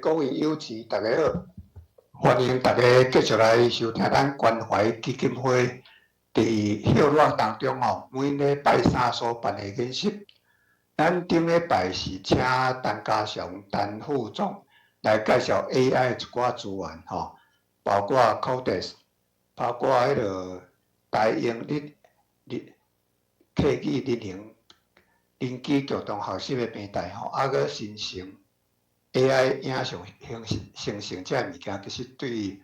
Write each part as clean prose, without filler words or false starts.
各位友姊，大家好，歡迎大家繼續來收聽咱關懷基金會佇歇熱當中吼，每禮拜三所辦的研習。咱頂禮拜是請陳家祥陳副總來介紹 AI 一寡資源吼，包括 Codex，包括彼个台英日日客語日能人機共同學習的平台吼，閣生成 AI 影像生成這个物件，其實對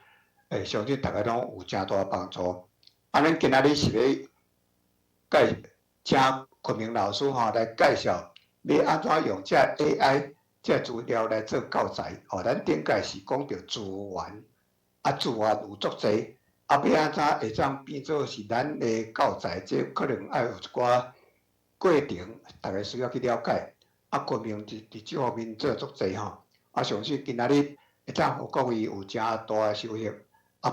相信大家攏有誠大幫助。咱今仔日是欲介請昆明老師吼來介紹，欲按怎用這 AI 這資料來做教材。吼，咱頂擺是講著資源，資源有足濟，欲按怎會當變做是咱的教材？這可能愛有一寡過程，大家需要去了解。昆明佇這方面做足濟吼，相信今仔日會當予各位有誠大的收穫。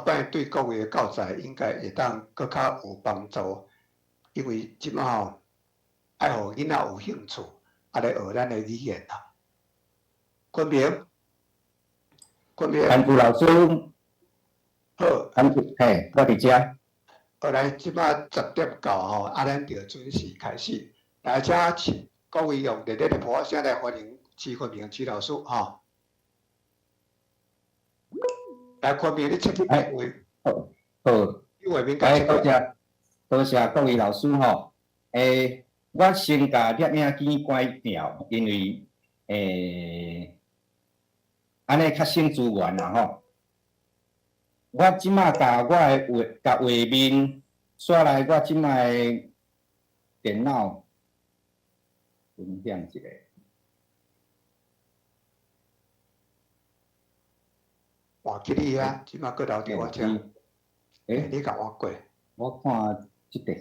擺對各位的教材應該會當閣較有幫助，因為這擺吼愛予囡仔有興趣，來學咱的語言啦。昆明，昆明，陳副老師，好，嘿，我佇遮。好，來，這擺10點到吼，咱就準時開始。來，請各位用熱烈的拍聲來歡迎徐昆明徐老師吼。來，昆明，你切去邊位？好，好。你畫面多謝，多謝各位老師吼。我先共攝影機關掉，因為按呢較省資源啦吼。我這擺共我的畫，共畫面刷來我這擺的電腦分享一下。換去你遐，這擺閣留佇我遮。你共我過。我看這個。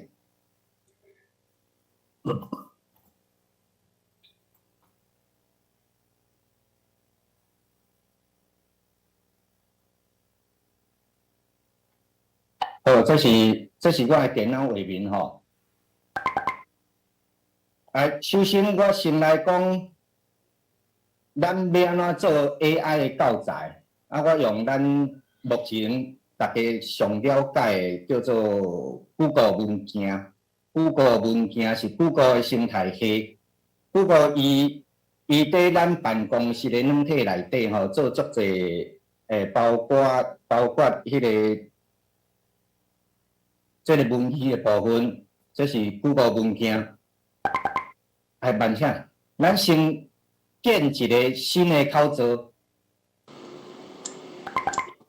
好，這是我的電腦畫面吼。首先我先來講，咱欲按怎做 AI 的教材？我用咱目前大家上了解的叫做 Google 文件。Google 文件是 Google 的生態系。Google 伊佇咱辦公室的軟體內底吼，做足濟，包括這个文字的部分，這是 Google 文件。慢下，咱先建一个新的口座。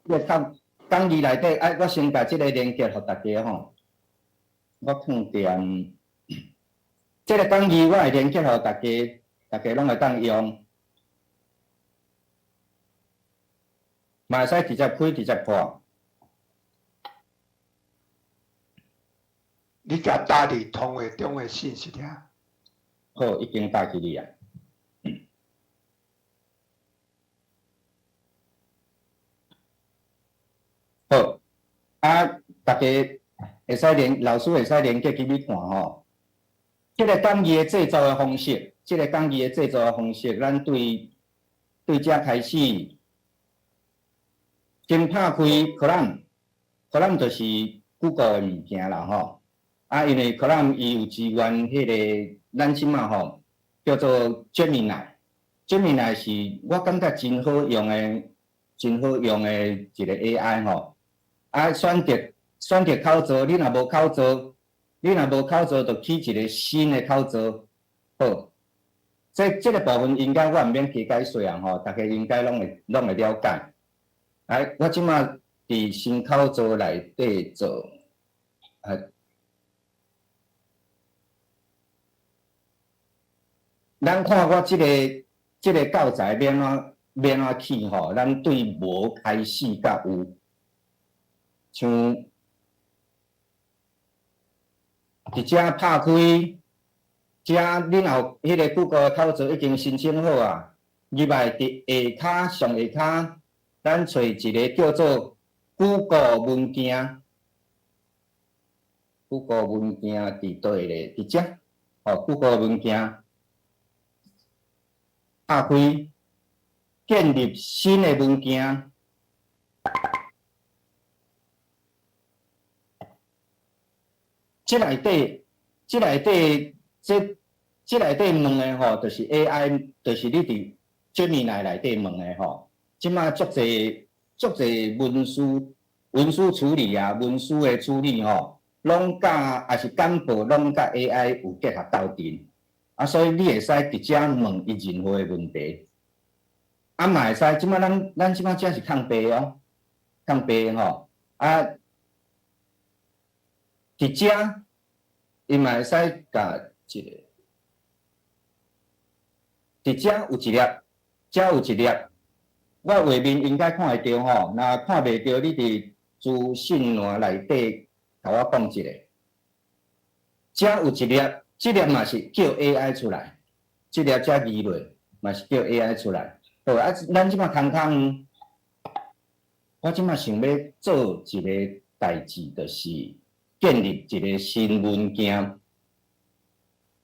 這個講義內底，我先共這个連結予大家吼。我放踮這个講義，我會連結予大家，大家攏會當用。嘛會使直接開，直接看。你共打佇通話中的信息遐。好，已經打去你啊。好，大家會使連，老師會使連結入去看吼。這個講義的製作的方式，這個講義的製作的方式，咱對這開始，先拍開 Chrome，Chrome 就是 Google 的物件啦吼。因為 Chrome 伊有支援彼个，咱這擺吼叫做 Gemini，Gemini 是我感覺真好用的，真好用的一個 AI 吼。選擇口座，你若無口座，你若無口座，就起一個新的口座。好，這個部分應該我毋免加解說啊吼，大家應該攏會了解。我這擺佇新口座內底做，咱看我這个教材欲按怎欲按怎起吼，咱對無開始到有，像佇遮拍開，遮恁有彼个 Google 口座已經申請好啊，入來佇下跤上下跤，咱揣一个叫做 Google 文件，Google 文件佇佗位咧？佇遮，吼，Google 文件。拍開，建立新的文件。這內底，這內底，這這內底問的吼，就是 AI，就是你佇 Gemini 內底問的吼。這馬足濟足濟文書文書處理啊，文書的處理吼，攏佮也是簡報，攏佮 AI 有結合鬥陣。啊，所以你會使直接問伊任何的問題。啊，嘛會使，這馬咱咱這馬遮是空白哦，空白吼。啊，佇遮伊嘛會使共一个，佇遮有一粒，遮有一粒，我畫面應該看會著吼，若看袂著，你佇資訊欄內底共我講一下。遮有一粒，這粒嘛是叫 AI 出來，這粒遮字落嘛是叫 AI 出來。好啊，咱這馬空空，我這馬想欲做一个代誌，就是建立一个新文件。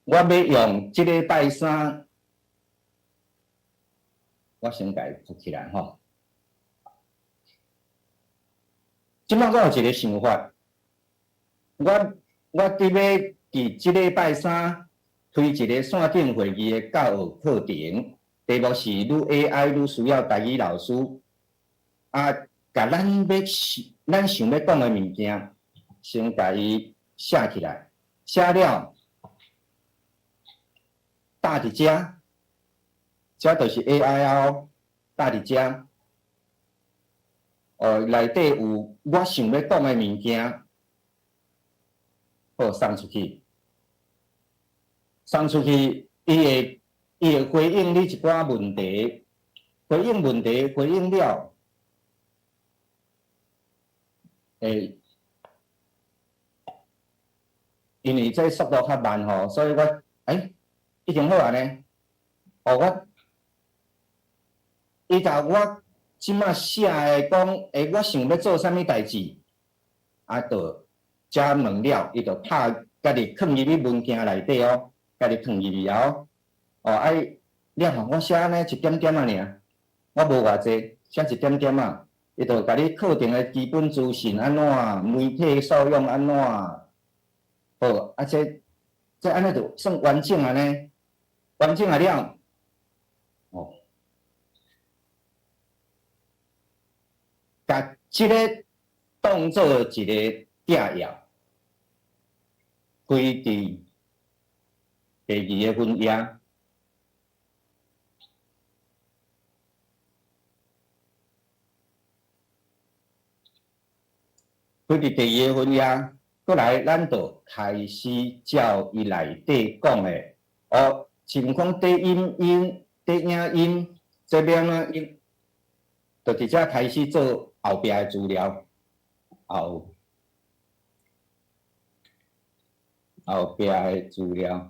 我欲用這禮拜三，我先共伊鋪起來吼。這馬我有一个想法，我我佇欲佇這禮拜三推一个線頂會議的教學課程，題目是愈 AI 愈需要台語老師。啊，共咱欲咱想欲講的物件，先共伊寫起來，寫了貼佇遮，這就是 AI 啊哦，貼佇遮。哦，內底有我想欲講的物件，好送出去，送出去，伊會伊會回應你一寡問題，回應問題，回應了，會，因為這速度較慢吼，所以我欸已經好啊呢。哦，我伊共我這馬寫的講，欸，我想欲做啥物代誌，啊，就遮問了，伊就拍家己囥入去文件內底哦，家己囥入去哦。哦，啊，了後我寫按呢一點點仔爾，我無偌濟，寫一點點仔，伊就共你課程的基本資訊按怎，媒體素養按怎，好，啊這這按呢就算完整啊呢，完整啊了，哦，共這个當做一个摘要，開佇第二个分頁，開佇第二个分頁，閣來咱就開始照伊內底講的，哦，像講短音音、短影音，這邊呢，音，就直接開始做後壁的資料，後後壁的資料。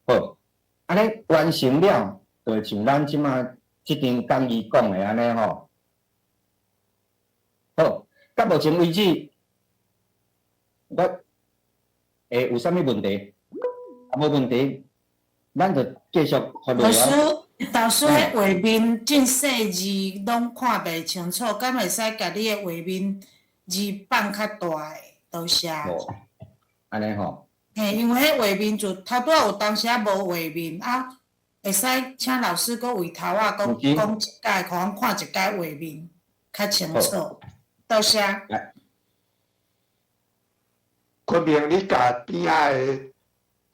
好，按呢完成了，就會像咱這馬這張講義講的按呢吼。好，到目前為止，我會有啥物問題？啊，無問題，咱就繼續發落老師，老師，彼畫面真細字攏看袂清楚，敢會使共你的畫面字放較大的？多謝。按呢吼。嘿，因為彼畫面就頭拄仔有當時仔無畫面啊，會使請老師閣為頭仔閣講一擺，予阮看一擺畫面較清楚。多謝。昆明，你共邊仔的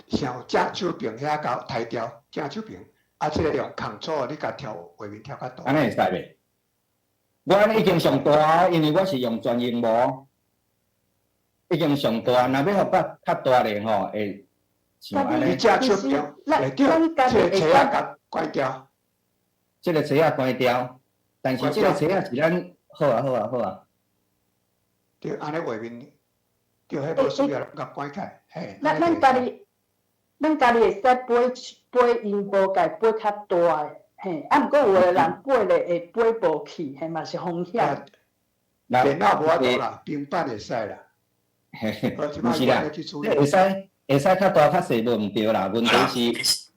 像正手邊遐共刣掉，正手邊，啊，這個用 Ctrl，你共調畫面調較大。按呢會使袂？我按呢已經上大，因為我是用全螢幕，已經上大。若欲予較較大咧吼，會像按呢。你正手邊，會對，這個冊仔共關掉。這個冊仔關掉，但是這個冊仔是咱好啊好啊好啊。對，按呢畫面，對，彼無需要共關起來。嘿。咱咱家己，咱家己會使掰掰螢幕，共掰較大的，嘿。啊，毋過有的人掰咧會掰無去，嘿嘛是風險。電腦無法度啦，平板會使啦。毋是啦，會使會使較大較細無毋對啦。問題是，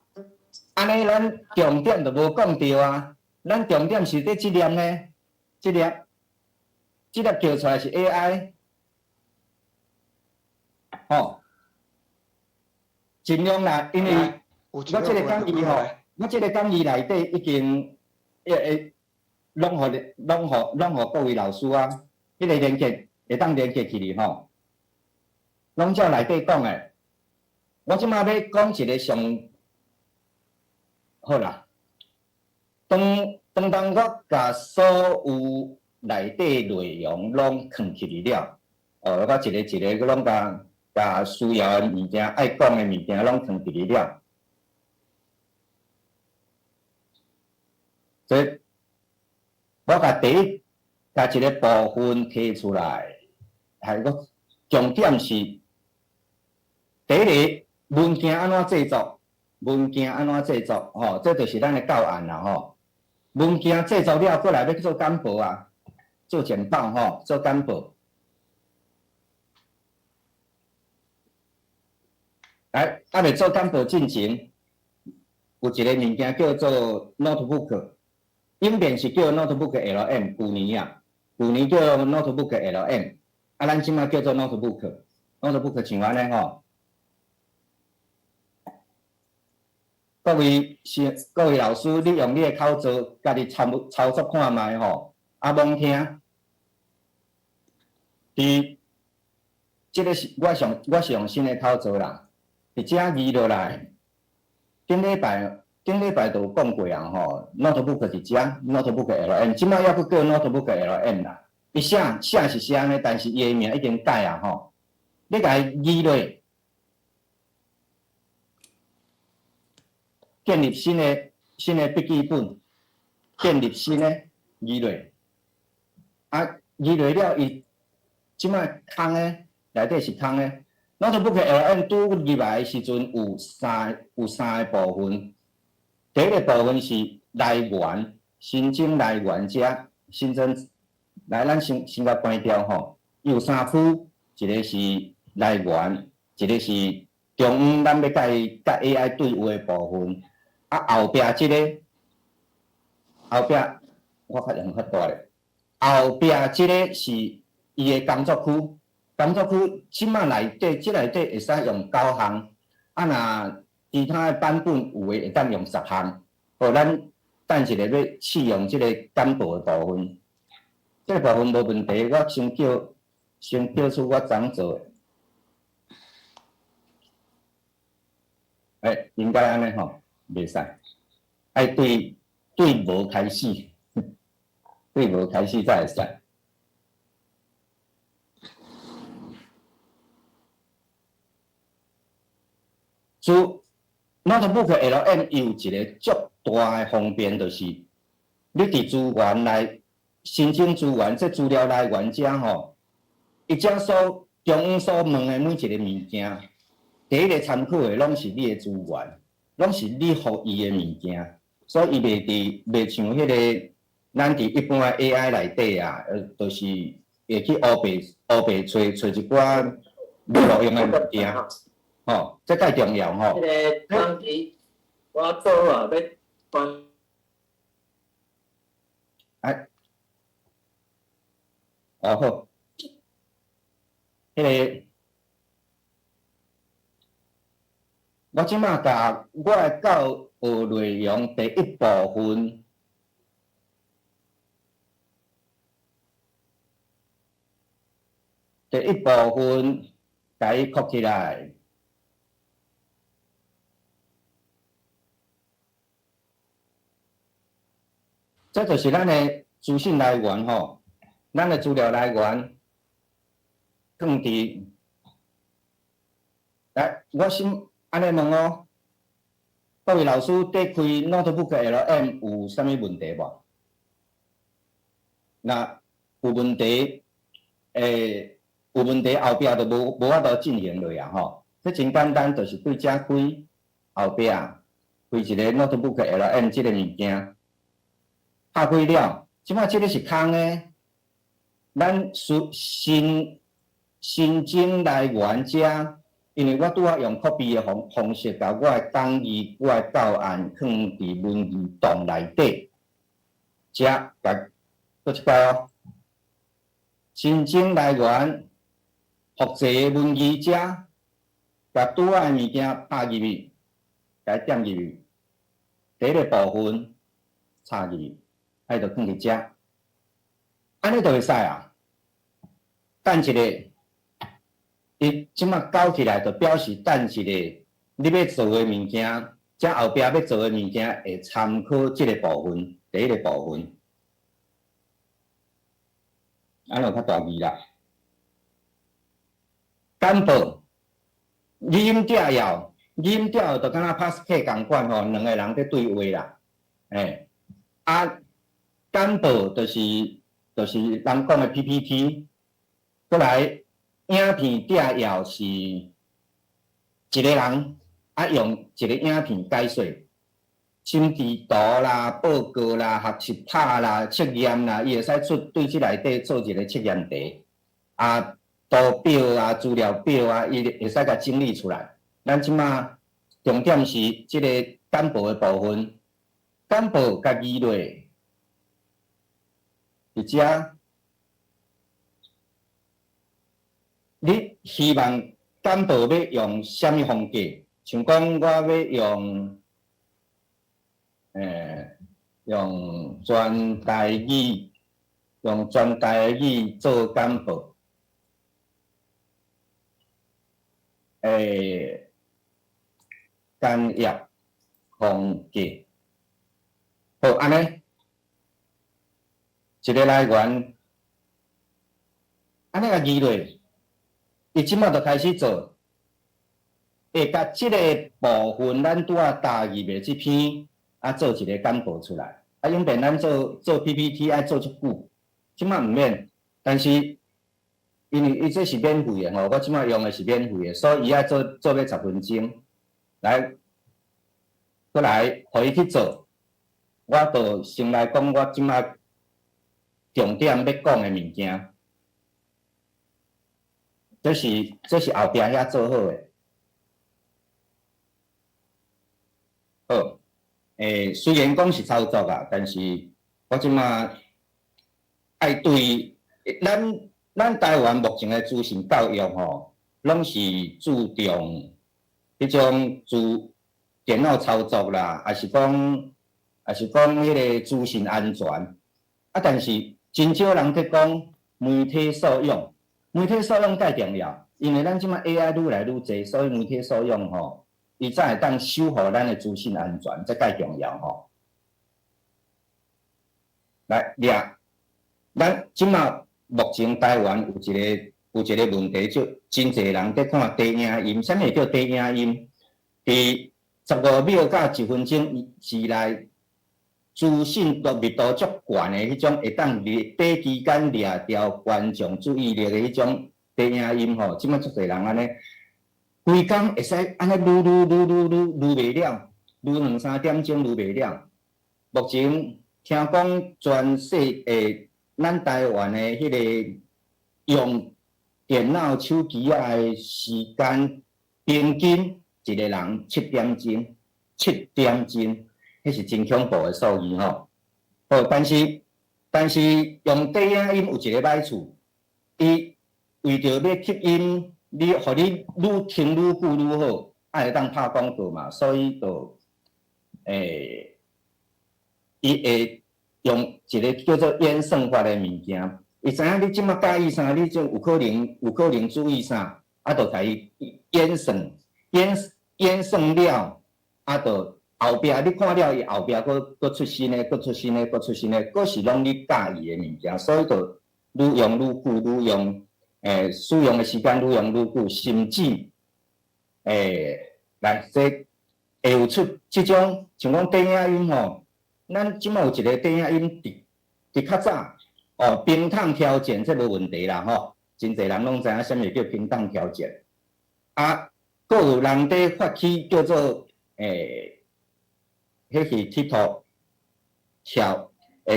按呢，咱重點就無講著啊。咱重點是佇這粒呢，這粒，這粒叫出來是 AI，吼，盡量啦，因為我這個講義吼，我這個講義內底已經會會攏予攏予攏予各位老師啊，彼個連結會當連結起來吼，攏照內底講的。我這馬欲講一个上好啦，當當當我共所有內底內容攏囥起來了，哦，我一个一个攏共共需要的物件、愛講的物件攏囥佇咧了。所以，我共第一共一个部分提出來，係我重點是第一个文件按怎製作，文件按怎製作，吼，這就是咱的教案啦，吼。文件製作了，過來欲做簡報啊，做簡報吼，做簡報。來，猶未做簡報進前，有一個物件叫做 notebook，影片是叫 notebook LM，舊年啊，舊年叫 notebook LM，啊，咱這馬叫做 notebook，notebook 像按呢吼。各位是各位老師，你用你的口座，家己操操作看覓吼，啊，罔聽。佇這个是我上我是用新的口座啦，佇遮移落來，頂禮拜頂禮拜就有講過啊吼，notebook 佇遮，notebook LM，這馬猶閣叫 notebook LM 啦。伊寫寫是寫按呢，但是伊的名已經改啊吼。你共伊移落。建立新的新的筆記本，建立新的移落，啊，移落了，伊這擺空的，內底是空的。Notebook LM 拄入來的時陣有三有三个部分，第一个部分是來源，新增來源遮，新增來咱先先共關掉吼。伊有三區，一个是來源，一个是中央咱欲共伊佮 AI 對話的部分。啊，後壁這个後壁我較用較大咧，後壁這个是伊的工作區，工作區這馬內底，這內底會使用九項，啊若其他的版本有的會當用十項。好，咱等一下欲試用這个簡報的部分，這个部分無問題，我先叫先叫出我昨做的。欸，應該按呢吼，袂使，愛對對無開始，對無開始才會使。所以 Notebook LM 伊有一个足大的方便，就是你佇資源內申請資源，這資料來源遮吼，伊遮所中央所問的每一个物件，第一个參考的攏是你的資源，攏是你予伊的物件，所以伊袂佇袂像彼个咱佇一般的 AI 內底啊，就是會去烏白烏白揣揣一寡無路用的物件，吼，這介重要吼。這个當時我做啊，欲關。哎，哦好，彼个。我這馬共我的教學內容第一部分，第一部分共伊擴起來。這就是咱的資訊來源吼，咱的資料來源，放佇，來，我先按呢問哦，各位老師，佇開 Notebook LM 有啥物問題無？若有問題，欸，有問題後壁就無無法度進行落啊吼。這真簡單，就是對遮開後壁開一个 Notebook LM 這个物件，拍開了，這馬這个是空的，咱需新新增來源遮，因為我拄仔用 copy 的方式，共我的講義、我的教案囥佇文字檔內底，遮共閣一擺哦。申請來源複製的文字遮，共拄仔的物件拍入去，共伊點入去，第一個部分插入去，啊，就囥佇遮，按呢就會使啊。等一下，伊這馬搞起來，就表示等一下你欲做的物件，這後壁欲做的物件會參考這个部分，第一个部分，按呢有較大字啦。簡報，語音摘要，語音摘要就敢若 podcast 仝款吼，兩个人佇對話啦，欸，啊，簡報就是人講的 PPT，閣來影片摘要是一个人啊用一个影片解說，心智圖啦、報告啦、學習卡啦、測驗啦，伊會使出對這內底做一个測驗題，啊，圖表啊、資料表啊，伊會使共整理出來。咱這馬重點是這个簡報的部分，簡報共移落佇遮，你希望簡報欲用啥物風格？像講我欲用，用全台語，用全台語做簡報，簡約風格，好，按呢，一个來源，按呢共移落，伊這馬就開始做，會共這个部分咱拄仔加入的這篇，啊，做一个簡報出來。啊，永變咱做做 PPT 愛做足久，這馬毋免，但是因為伊這是免費的吼，我這馬用的是免費的，所以伊愛做做欲10分鐘，來，閣來，予伊去做，我就先來講我這馬重點欲講的物件。這是後壁遐做好的。好，雖然講是操作啊，但是我這馬愛對咱台灣目前的資訊教育吼，攏是注重彼種資電腦操作啦，抑是講彼个資訊安全。啊，但是真少人佇講媒體素養，媒體素養蓋重要，因為咱這馬 AI 愈來愈濟，所以媒體素養吼，伊才會當守護咱的資訊安全，這蓋重要吼。來，掠，咱這馬目前台灣有一个問題，就真濟人佇看低影音，啥物叫低影音？佇15秒到1分鐘之內，資訊都密度足懸的彼種，會當佇短期間掠著觀眾注意力的彼種低影音吼，這馬足濟人按呢，規工會使按呢擼擼擼擼擼擼袂了，擼兩三點鐘擼袂了。目前聽講全世界咱台灣的彼个用電腦手機仔的時間，平均一个人7點鐘，7點鐘，彼是真恐怖的數字吼。好，但是用低影音有一个歹處，伊為著欲吸引你，予你愈聽愈久愈好，啊會當拍廣告嘛，所以就伊會用一个叫做演算法的物件，伊知影你這馬佮意啥，你就有可能注意啥，啊，就共伊演算演演算了，啊，就後壁你看了伊後壁閣閣出新的，閣出新的，閣出新的，閣是攏你佮意的物件，所以就愈用愈久，愈用使用的時間愈用愈久，甚至來這會有出這種像講短影音吼。咱這馬有一个短影音佇佇較早哦，冰桶挑戰這無問題啦吼，真濟人攏知影啥物叫冰桶挑戰。啊，閣有人佇發起叫做彼是 TikTok 跳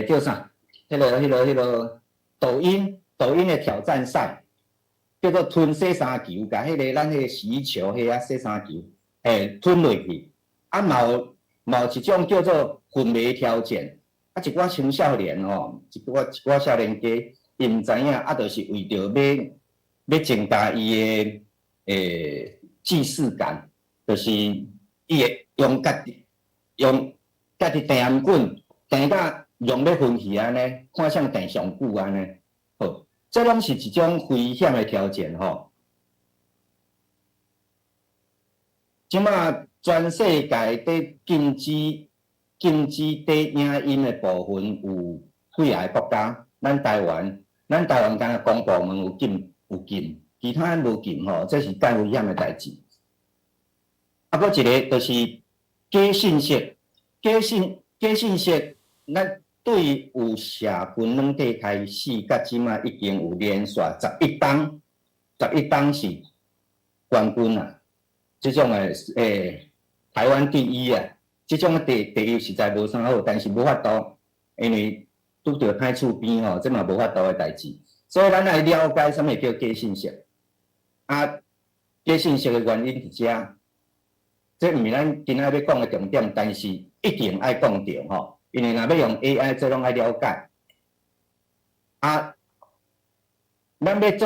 叫啥？彼个、彼个、彼个抖音，抖音的挑戰賽。叫做吞洗衫球，共彼个咱彼个洗衣球彼仔洗衫球，嘿，吞落去。啊，嘛有一種叫做氛圍調整。啊，一寡青少年吼，一寡少年家，伊毋知影，啊，就是為著欲增加伊的既視感，就是伊會用家己用家己鄭棍，鄭甲用欲昏去按呢，看像鄭上久按呢。好，這攏是一種危險的挑戰吼。這馬全世界佇禁止短影音的部分有幾仔個國家，咱台灣敢若公部門有禁，其他無禁吼，這是較危險的代誌。啊，閣一個就是假信息，假信息，咱對有社群軟體開始，到這馬已經有連續十一冬，十一冬是冠軍啊！這種的台灣第一啊！這種的第一實在無啥好，但是無法度，因為拄著歹厝邊吼，這嘛無法度的代誌。所以咱愛了解啥物叫假信息，啊，假信息的原因佇遮，這毋是咱今仔欲講的重點，但是一定愛講著吼，因為若欲用 AI，這攏愛了解。啊，咱欲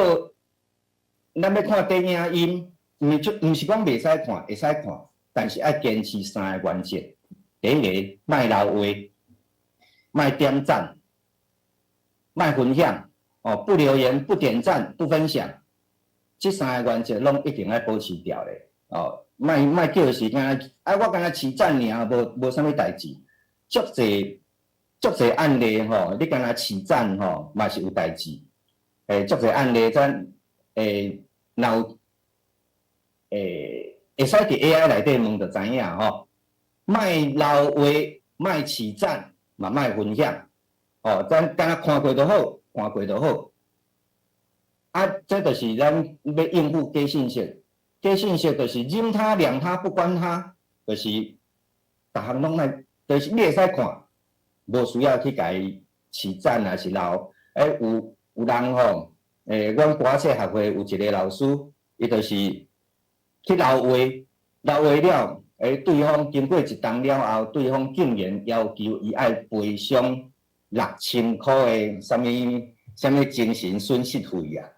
看短影音，毋是講袂使看，會使看，但是愛堅持三个原則。第一个，莫留話，莫點讚，莫分享，哦，不留言、不點讚、不分享，這三个原則攏一定愛保持牢的，哦，莫叫是敢若，啊，我敢若揤讚爾，無啥物代誌，足濟足濟案例吼，你敢若揤讚吼，嘛是有代誌，足濟案例咱若有會使佇 AI 內底問就知影吼，莫留話，莫揤讚，嘛莫分享，哦，咱敢若看過就好，看過就好。啊，這就是咱欲應付假信息，假信息就是任他諒他不管他，就是逐項攏愛，就是你會使看，無需要去共伊揤讚抑是留。有人吼，阮歌仔戲學會有一个老師，伊就是去留話，留話了，對方經過一冬了後，對方竟然要求伊愛賠償6000箍的啥物啥物精神損失費啊！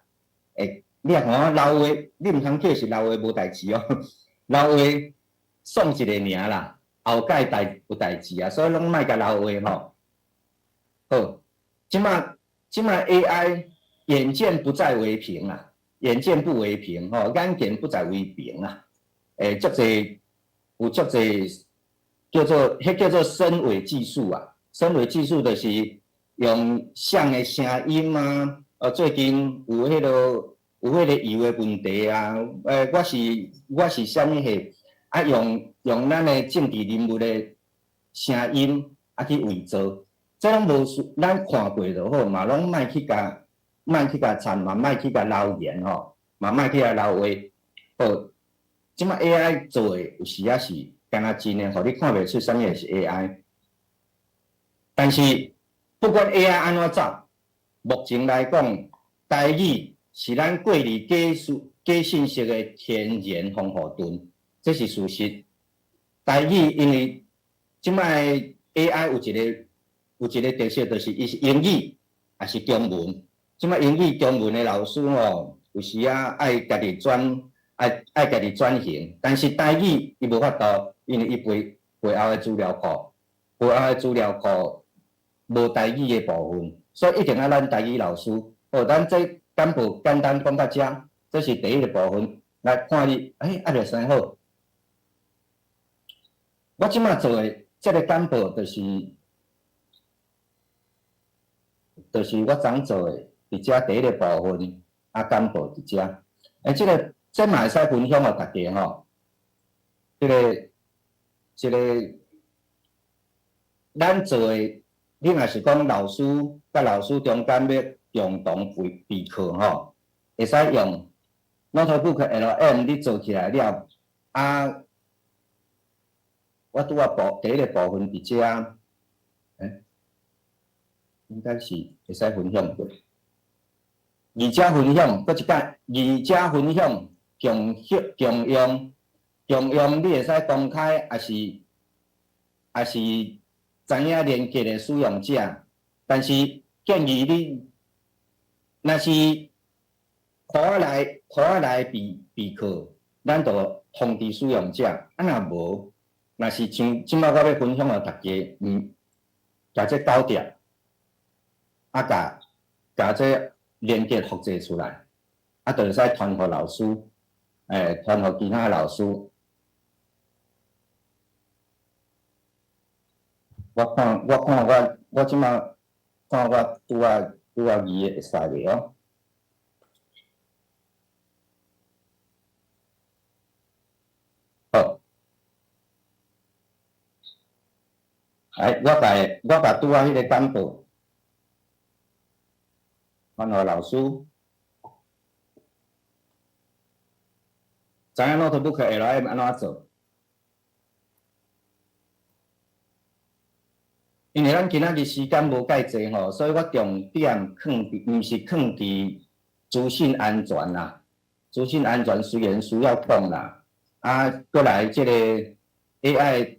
你若看我留話，你毋通叫是留話無代誌哦，留話爽一个爾啦，後蓋有代誌啊，所以攏莫共留話吼。好，這馬 AI 眼見不再為憑啊，眼見不為憑吼，眼見不再為憑啊。足濟有足濟叫做，彼叫做深偽技術啊，深偽技術就是用像的聲音啊，最近有彼個油的問題啊，我是啥物貨，啊用咱的政治人物的聲音啊去偽造，這攏無需，咱看過就好，嘛攏莫去共參，嘛莫去共留言吼，嘛莫去共留話。好，這馬 AI 做的有時仔是敢若真的，予你看袂出啥物是 AI。但是不管 AI 按怎走，目前來講，台語是咱過濾假信息的天然防護盾，這是事實。台語因為這擺 AI 有一個特色，就是伊是英語抑是中文。這擺英語中文的老師吼，有時仔愛家己轉，愛家己轉型，但是台語伊無法度，因為伊背後的資料庫，背後的資料庫無台語的部分，所以一定愛咱台語老師。好，咱這簡報簡單講到遮，這是第一個部分。來看你，還未生好。我這馬做的這个簡報，就是我昨做的，佇遮第一个部分，啊，簡報佇遮。這个這嘛會使分享予大家吼。這个，咱做的，你若是講老師佮老師中間欲共同備課吼，會使用 Notebook LM 你做起來了，啊，我拄仔第一个部分佇遮，應該是會使分享過。二者分享，閣一擺，二者分享，共享共用，共用，你會使公開，抑是知影連結的使用者，但是建議你，若是箍仔來備課，咱就通知使用者。啊，若無，若是像這擺我欲分享予大家，共這搞定，啊，共這連結複製出來，啊，就會使傳予老師，傳予其他老師。我看我這擺看我拄仔字會使袂哦？好，來，我共拄仔彼个簡報，傳予老師。知影 Notebook LM 按怎做？因為咱今仔日時間無介濟吼，所以我重點囥佇，毋是囥佇資訊安全啦。資訊安全雖然需要講啦，啊，閣來這个 AI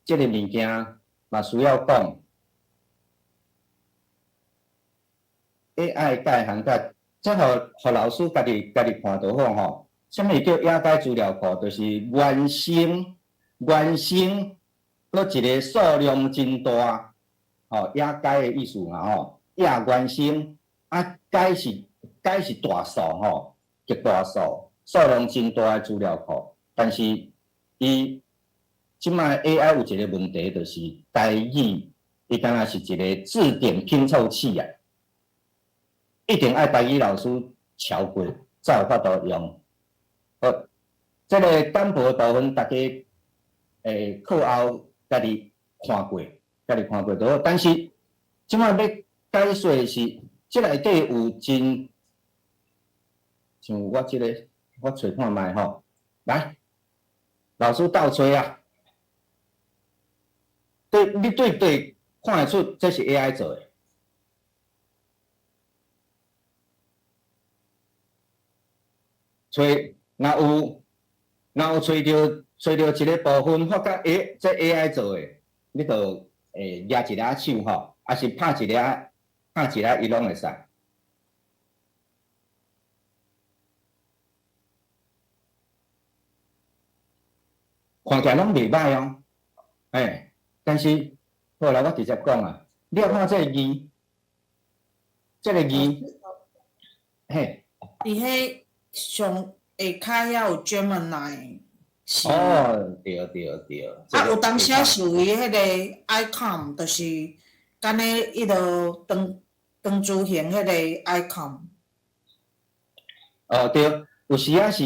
這个物件嘛需要講。AI 改行甲，這予老師家己看就好吼。啥物叫野改資料庫？就是原生，閣一个數量真大，吼，野改的意思嘛吼，野原生，啊，改是大數吼，極大數，數量真大的資料庫，但是伊這擺 AI 有一个問題，就是台語，伊敢若是一个字典拼湊器啊，一定愛台語老師敲過，才有法度用。好，這个簡報的部分，大家課後家己看過，家己看過就好。但是這擺欲解說的是，這內底有真，像我這个，我揣看覓吼，來，老師鬥揣啊，對，你對對看會出這是 AI 做的。揣，若有揣著一个部分，發覺這 AI 做的，你就會舉一下手吼，抑是拍一下，伊攏會使。看起來攏袂䆀哦，但是好啦，我直接講啊，你要看這个字，這个字，嘿。佇彼上下跤遐有 Gemini。哦，對對對。啊，有當時是為彼個 icon，就是敢若彼落長柱形彼个 icon。哦，對，有時仔是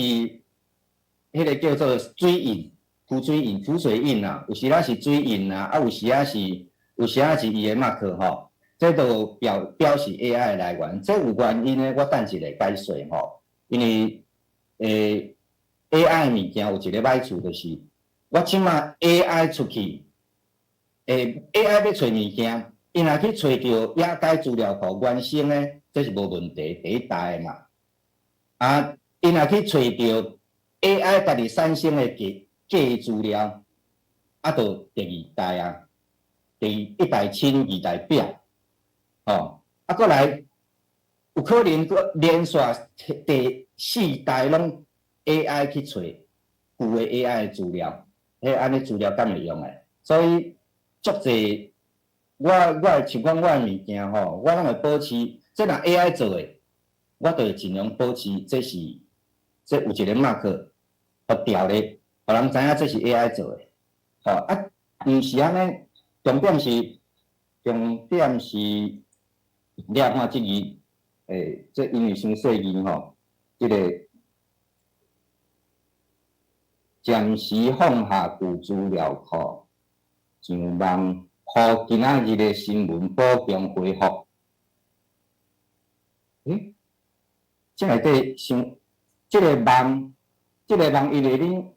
彼个叫做水印、浮水印、浮水印啊，有時仔是水印啊，啊，有時仔是伊的 mark 吼，這都表示 AI 的來源。這有原因的，我等一下解說吼，因為AI 的物件有一个歹處，就是我這擺 AI 出去，AI 欲揣物件，伊若去揣著野改資料庫原生的，這是無問題，第一代的嘛。啊，伊若去揣著 AI 家己產生的假資料，啊，就第二代啊，第一代親，二代拼，吼，啊，閣來有可能閣連續第四代攏 AI 去揣舊的 AI 的資料，彼按呢資料敢會用的？所以足濟，我像講我的物件吼，我攏會保持，這若 AI 做的，我就會盡量保持這是這有一個 mark，予調咧，予人知影這是 AI 做的，吼啊，毋是按呢，重點是，你來看這字，這因為傷細字吼，這个暫時放下舊資料庫，上網，予今仔日的新聞補強回覆。這內底想，這个網，因為恁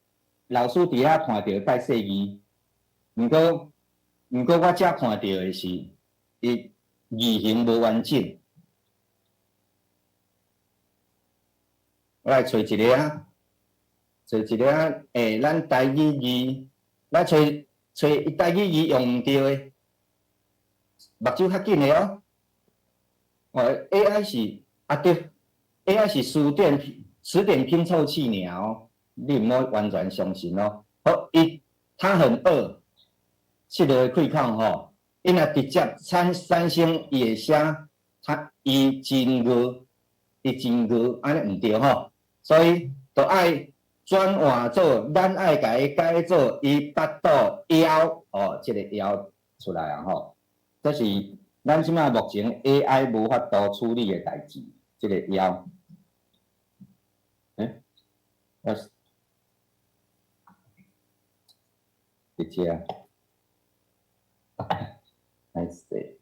老師佇遐看著較細字，毋過我遮看著的是，伊字形無完整。我來揣一个啊，揣一个啊，欸，咱台語字，咱揣揣台語字用毋著的，目睭較緊的哦。哦，AI 是啊對，AI 是詞典拼湊器爾哦，你毋好完全相信哦。好，伊他很餓，這个開口吼，伊若直接產產生伊會寫，他伊真餓，伊真餓，按呢毋對吼，所以就愛轉換做，咱愛共伊改做伊腹肚枵，哦，這个枵出來啊吼，這是咱這擺目前 AI 無法度處理的代誌，這個枵。欸，我佇遮，來勢，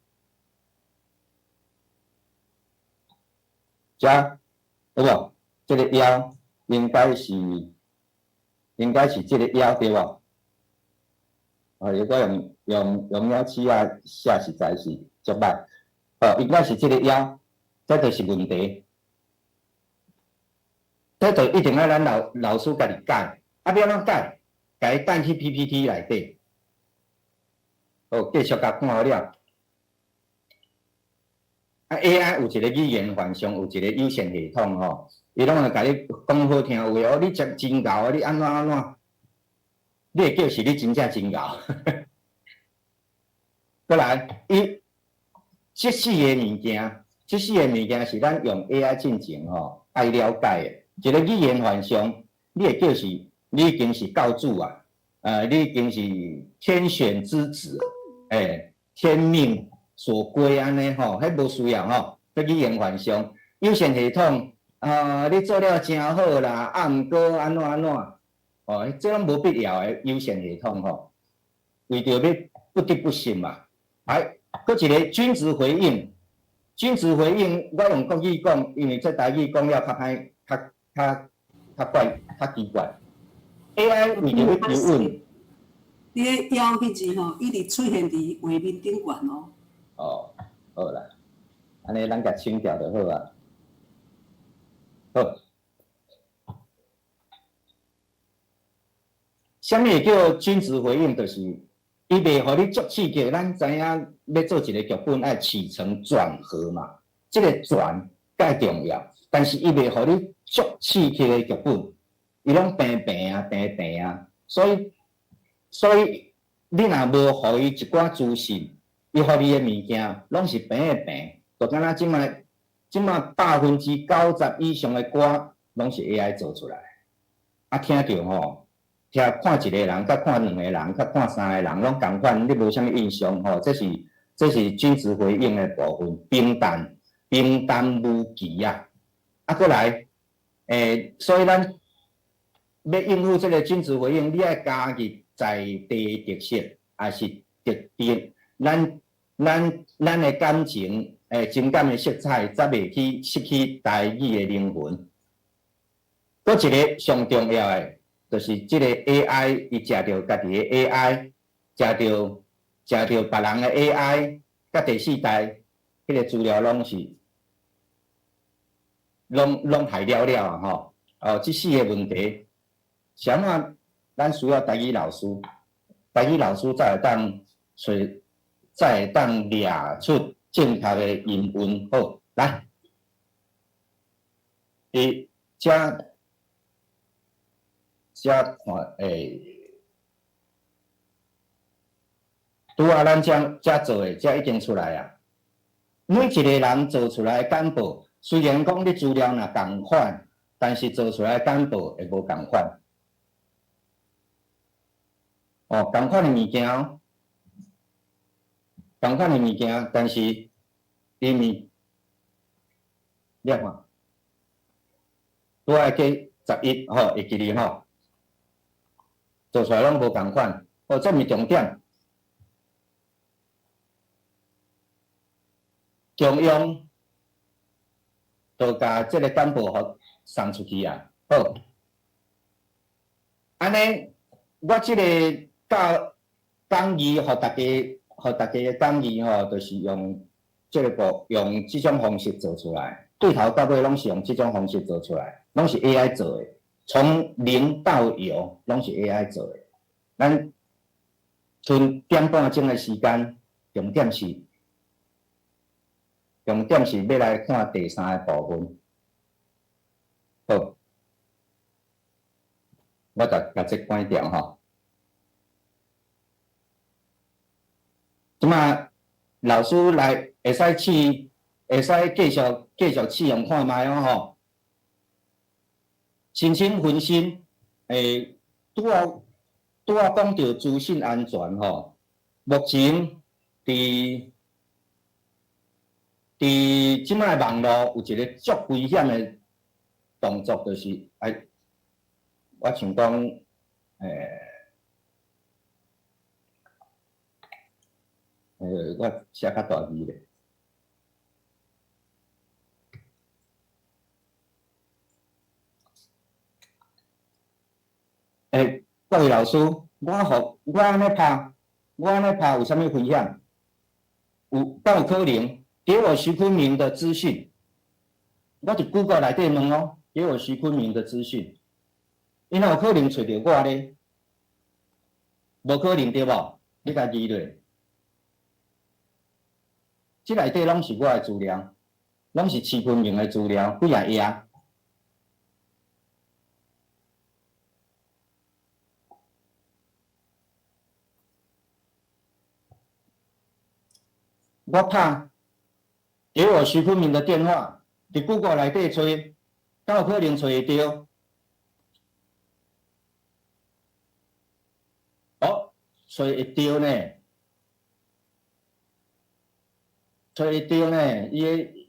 遮有無？這個枵應該是這個枵對無？哦，如果用了尺仔寫實在是足歹。哦，應該是這個枵，這就是問題。這就一定愛咱老師家己改，啊，欲按怎改？共伊等去 PPT 內底。好，繼續共看好了。啊，AI 有一個語言幻象，有一個有線系統吼，伊攏會共你講好聽話哦，你真真𠢕，你按怎按怎，你會叫是你真正真𠢕。過來，伊這四个物件，這四個物件是咱用 AI 進前吼愛了解的。一個語言幻象，你會叫是，你已經是教主啊，你已經是天選之子，欸，天命所歸按呢吼，彼無需要吼。這語言幻象，有線系統，啊，你做了誠好啦，啊，毋過按怎按怎，哦，這攏無必要的有線系統吼，為著欲不得不信嘛。來，閣一個均值回應，均值回應，我用國語講，因為這台語講了較歹，較較較怪，較奇怪。AI 為著欲求穩，你咧枵彼字吼，一直出現佇畫面頂懸哦。哦，好啦，按呢咱共清掉就好啊。好，啥物叫均值回應？就是伊袂予你足刺激。咱知影欲做一個劇本，愛起承轉合嘛，這個轉蓋重要，但是伊袂予你足刺激的劇本，伊攏平平啊，平平啊，所以你若無予伊一寡資訊，伊予你的物件攏是平的平，就敢若這擺90%以上的歌攏是 AI 做出來，啊，聽著吼，聽看一個人，佮看兩個人，佮看三個人，攏仝款，你無啥物印象吼。這是均值回應的部分，平淡平淡無奇啊。啊，閣來，欸，所以咱欲應付這個均值回應，你愛加入在地特色，抑是特定咱的感情，欸，情感的色彩，才袂去失去台語的靈魂。閣一個上重要的，就是這個 AI，伊食著家己的 AI，食著別人的 AI，佮第四代，彼個資料攏是，攏害了了啊吼！哦，這四個問題，是按怎？咱需要台語老師，台語老師才會當揣，才會當掠出正確的音韻。好，來，佇遮遮看，欸，拄仔咱遮遮做的，遮已經出來啊。每一個人做出來的簡報，雖然講你資料若仝款，但是做出來的簡報會無仝款。哦，仝款的物件哦，仝款的物件，但是伊物，你看，拄仔加11吼，會記得吼，做出來攏無仝款，哦，這毋是重點。中央就共這個簡報予送出去啊，好，按呢，我這個教講義予大家，予大家的講義吼，就是用這個部，用這種方式做出來。對頭到尾攏是用這種方式做出來，攏是 AI 做的，從零到有攏是 AI 做的。咱賰點半鐘的時間，重點是欲來看第三个部分。好，我共共這關掉吼。這馬老師來會使試，會使繼續繼續試用看覓哦吼。申請分身，拄仔拄仔講著資訊安全吼，目前佇佇這擺網路有一个足危險的動作，就是哎，我想講，我寫較大字咧。各位老師，我予我按呢拍，我按呢拍有啥物危險？有，敢有可能給我徐坤明的資訊？我佇 Google 內底問哦，給我徐坤明的資訊，伊哪有可能揣著我咧？無可能對無？你共記落，這內底攏是我的資料，攏是徐坤明的資料，幾仔頁。我拍給我徐坤明的電話，佇 Google 內底揣，敢有可能揣會著？哦，揣會著呢，揣會著呢，伊的，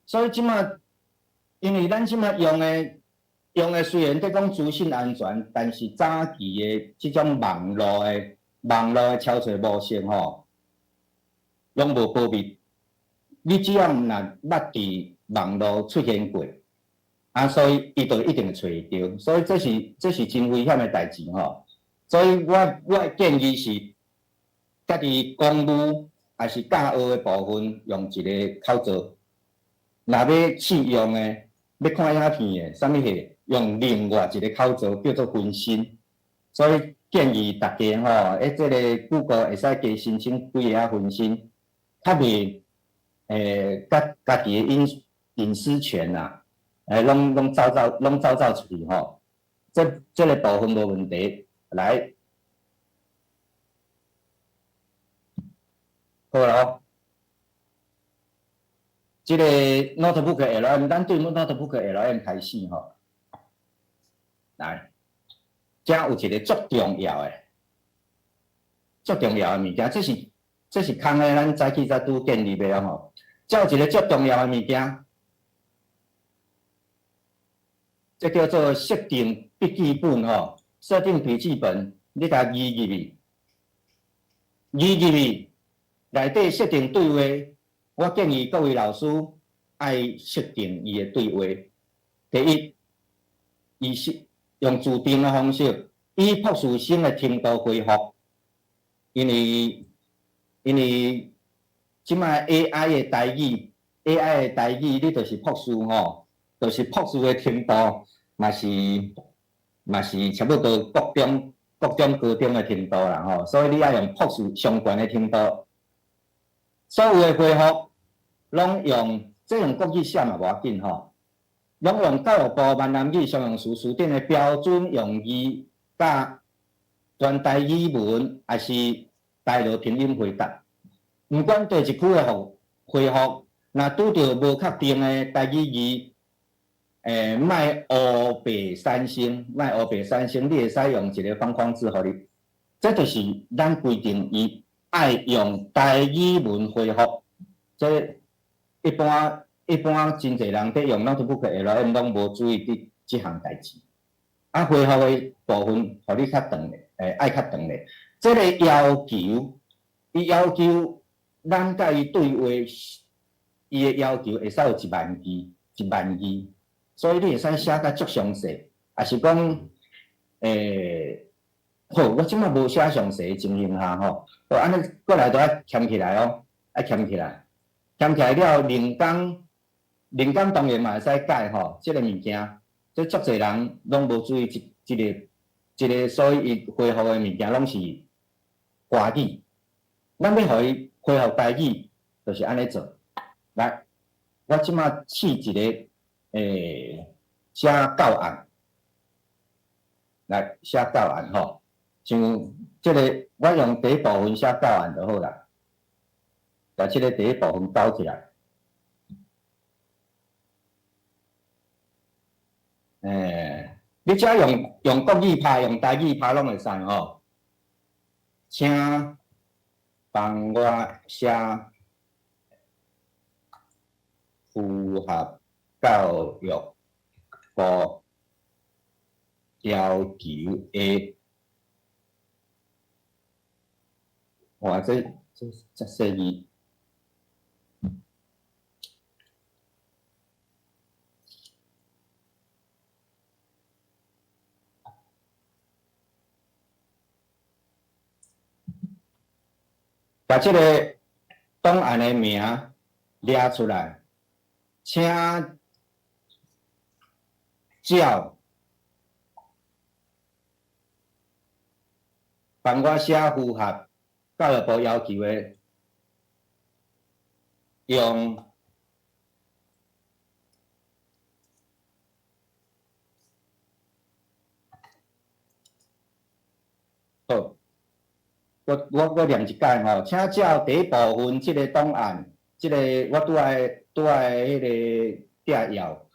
所以這馬，因為咱這馬用的雖然佇講資訊安全，但是早期的這種網路的抄揣模式吼，攏無保密。你只要若捌佇網路出現過，啊，所以伊就一定會揣會著。所以這是真危險的代誌吼。所以我的建議是，家己公務抑是教學的部分，用一个口罩。若欲試用的，欲看影片的，啥物貨，用另外一个口罩叫做分身。所以建議大家吼，這个 Google 會使加申請幾个分身，較袂共家己的隱私權啊，攏走走攏走走出去吼。這个部分無問題。來，好咯。這个 Notebook LM，咱對 Notebook LM 開始吼。來，這有一个足重要的、足重要的物件，這是空的，咱早起才拄建立的吼。這有一个足重要的物件，這叫做設定筆記本吼。設定筆記本，你共移入去，移入去內底設定對話。我建議各位老師愛設定伊的對話。第一，伊是用自定的方式，以博士生的程度回覆，因為這擺 AI 的台語，AI 的台語，你就是博士吼，就是博士的程度，嘛是差不多國中、高中的程度啦吼，所以你愛用博士相關的程度，所有的回覆攏用，這用國語寫嘛無要緊吼，攏用教育部閩南語常用詞辭典的標準用字，佮全台語文，抑是台羅拼音回答。毋管佗一區的回覆，若拄著無確定的台語字，莫烏白三聲，莫烏白三聲，你會使用一个方框字予你。這就是咱規定伊愛用台語文回覆。這一般真濟人佇用 Notebook LM 攏無注意佇這項代誌。啊，回覆的部分，予你較長咧，愛較長咧。這个要求，伊要求咱共伊對話，伊的要求會使有1萬字，1萬字。所以你會使寫甲足詳細，抑是講，好，我這擺無寫詳細的情形下吼，好，按呢過來都愛簽起來哦，愛簽起來。添起來了，靈感，靈感當然嘛會使改吼，這個物件，這足濟人攏無注意這這個這個，所以伊恢復的物件攏是華語。咱欲予伊恢復台語，就是按呢做。來，我這馬試一个，寫教案，來寫教案吼，像這个，我用第一部分寫教案就好啦。共這个第一部分勾起來。你遮用用國語拍，用台語拍攏會使吼。請幫我寫符合教育部要求的。哇，這這這細字。共這个檔案的名掠出來，請照幫我寫符合教育部要求的，用好。我我閣念一擺吼，請照第一部分這个檔案，這个我拄仔拄仔彼个摘要，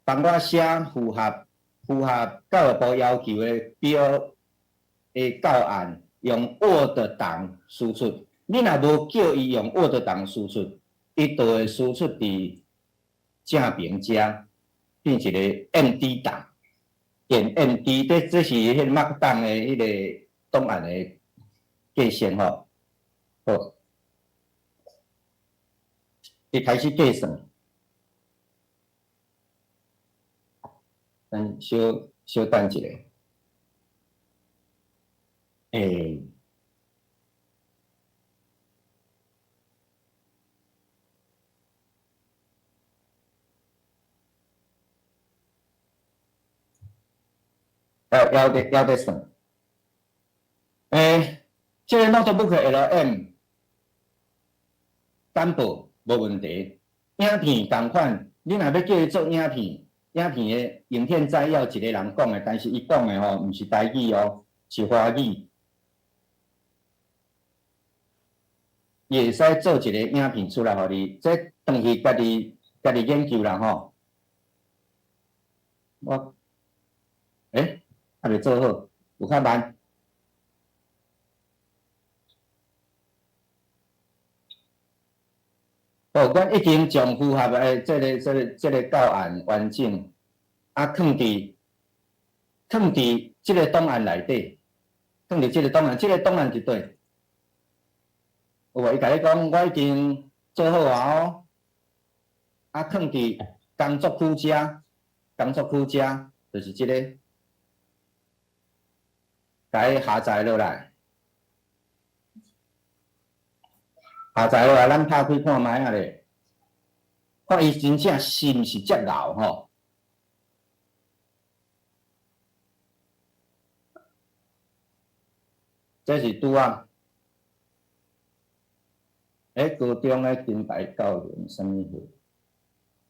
幫我寫符合符合教育部要求的表的教案，用 Word 檔輸出。你若無叫伊用 Word 檔輸出，伊就會輸出佇正爿遮變一個 MD 檔，點 MD，這這是彼個 Markdown 的彼个檔案的格式吼。好，伊開始計算，咱小小等一下，欸。猶猶佇猶佇算，欸，這个 NotebookLM 簡報無問題，影片仝款，你若欲叫伊做影片，影片的影片摘要一个人講的，但是伊講的吼，毋是台語哦，是華語，伊會使做一个影片出來予你，這轉去家己家己研究啦吼。我，欸，猶未做好，有較慢。哦，阮已經將符合的這个、這个、這个教案完整，啊，囥佇囥佇這个檔案內底，囥佇這个檔案，這个檔案佇佗？有無？伊共你講，我已經做好啊哦，啊，囥佇工作區遮，工作區遮，就是這个，共伊下載落來。下載落來，咱拍開看覓仔咧，看伊真正是毋是遮𠢕吼？這是拄仔，欸，高中的金牌教練啥物貨？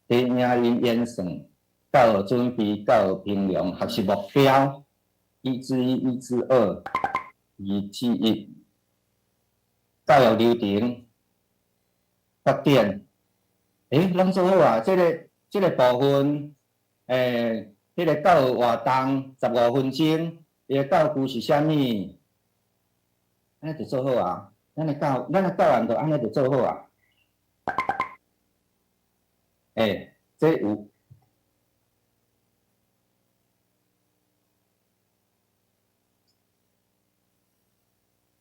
佇影音演算、教學準備、教學評量、學習目標，1之1、1之2、2之1，教育流程、發展，欸，攏做好啊！這个這个部分，欸，彼个教育活動15分鐘，伊个教具是啥物？按呢就做好啊！咱的教，咱的教案就按呢就做好啊！欸，這有，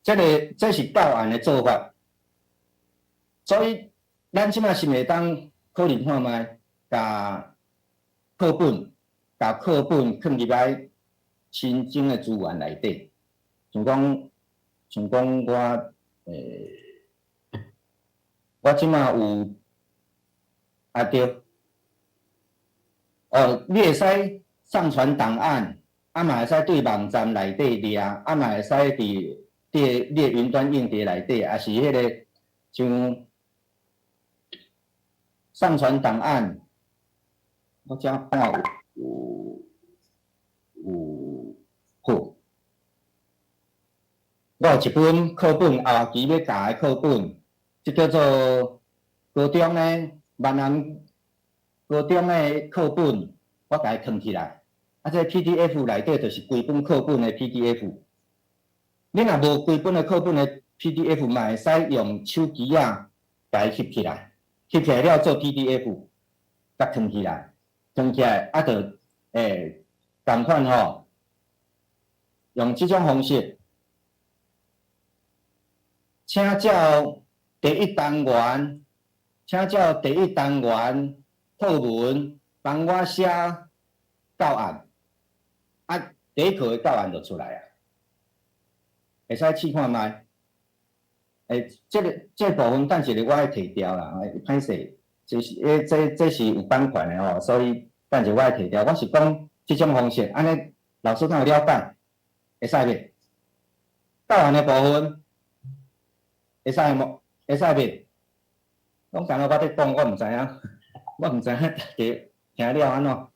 這个這是教案的做法，所以咱這馬是會當考慮看覓，共課本，共課本囥入來新增的資源內底，像講，像講我，欸，我這馬有。啊對，哦，你會使上傳檔案，啊嘛會使對網站內底掠，啊嘛會使佇你的雲端硬碟內底，抑是彼个像上傳檔案，我遮看有有好，我有一本課本，後期欲教的課本，這叫做高中的閩南高中的課本，我共伊囥起來。啊，這 PDF 內底就是規本課本的 PDF。你若無規本的課本的 PDF，嘛會使用手機仔共伊翕起來，翕起來了做 PDF，共囥起來，囥起來啊，就仝款吼，用這種方式，請照第一單元，請照第一單元課文幫我寫教案，啊，第一課的教案就出來啊，會使試看覓。這个這個部分等一下我愛提掉啦，歹勢，就是這是有版權的吼，所以等一下我愛提掉。我是講這種方式，按呢老師敢有了解？會使袂？教案的部分會使無？會使袂？攏敢若我佇講，我毋知影，我毋知影大家聽了按怎？好，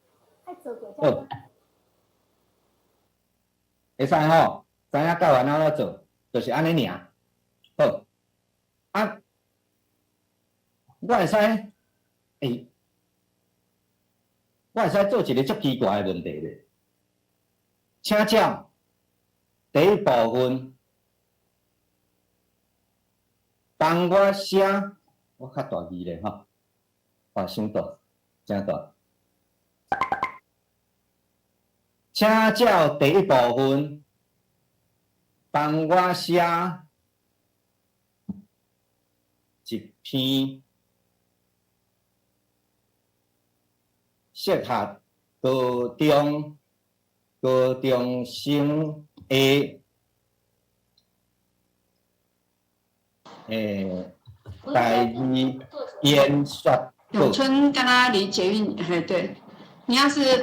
會使吼，知影教案按怎做，就是按呢爾。好，啊，我會使，我會使做一个足奇怪的問題咧，請照第一部分幫我寫，我較大字咧吼，哇，傷大，誠大。請照第一部分幫我寫一篇適合高中生的台語演說。永春敢若離捷運，嘿對，你要是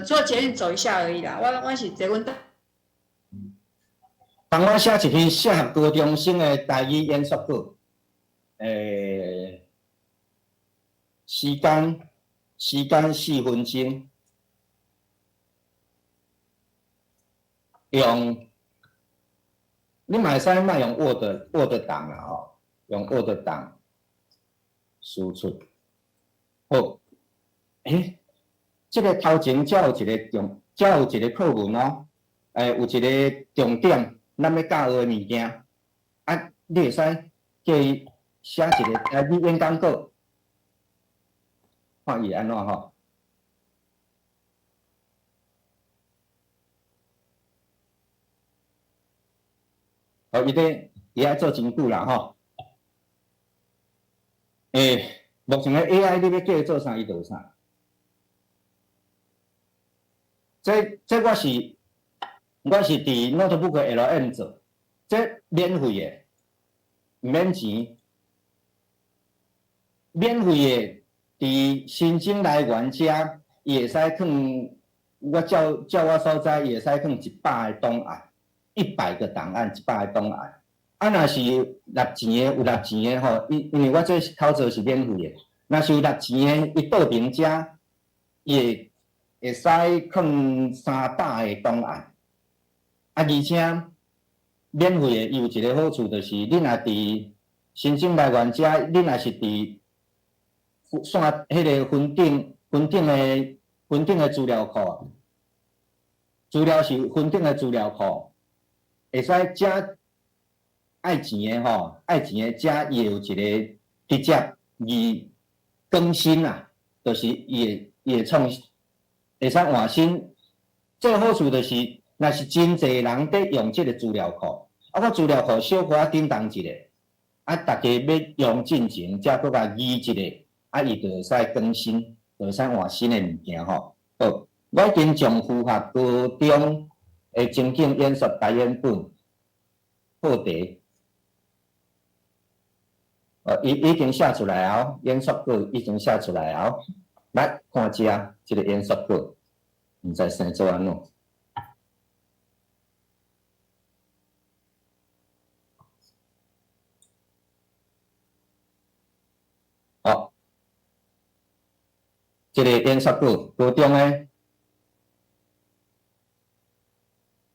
坐捷運走一下而已啦。我是坐阮。幫我寫一篇適合高中生的台語演說稿。時間4分鐘，用你嘛會使莫用 Word 檔啦吼，用 Word 檔輸出。好，這个頭前才有一个重，才有一个課文哦，有一个重點，咱欲教學的物件，啊，你會使叫伊寫一个台語演講稿，看伊會按怎吼？哦，伊咧伊愛做真久啦吼。目前的 AI 你欲叫伊做啥，伊就有啥。這我是佇 NotebookLM 做，這免費的，毋免錢，免費的，佇申請來源遮，伊會使囥，我照我所知，伊會使囥100個檔案，100個檔案，100個檔案。啊，若是納錢的，有納錢的吼，因為我這操作是免費的，若是有納錢的，伊倒爿遮，伊會使囥300個檔案。啊，而且免費的，伊有一個好處就是，你若佇申請來源遮，你若是佇線彼个雲頂的資料庫，資料是雲頂的資料庫，會使遮愛錢的吼，愛錢的遮伊會有一個直接伊更新啊，就是伊會創，會使換新。這個好處就是，若是真濟人佇用這個資料庫，啊，我資料庫小可仔叮當一下，啊，大家欲用進前，才閣共移一下，啊，伊就會使更新，就會使換新的物件吼。好，我已經將符合高中的情景演說台演本課題，哦，伊已經寫出來啊，演說稿已經寫出來啊。來看這這個演說稿，毋知生做按怎。哦，這個演說稿，高中的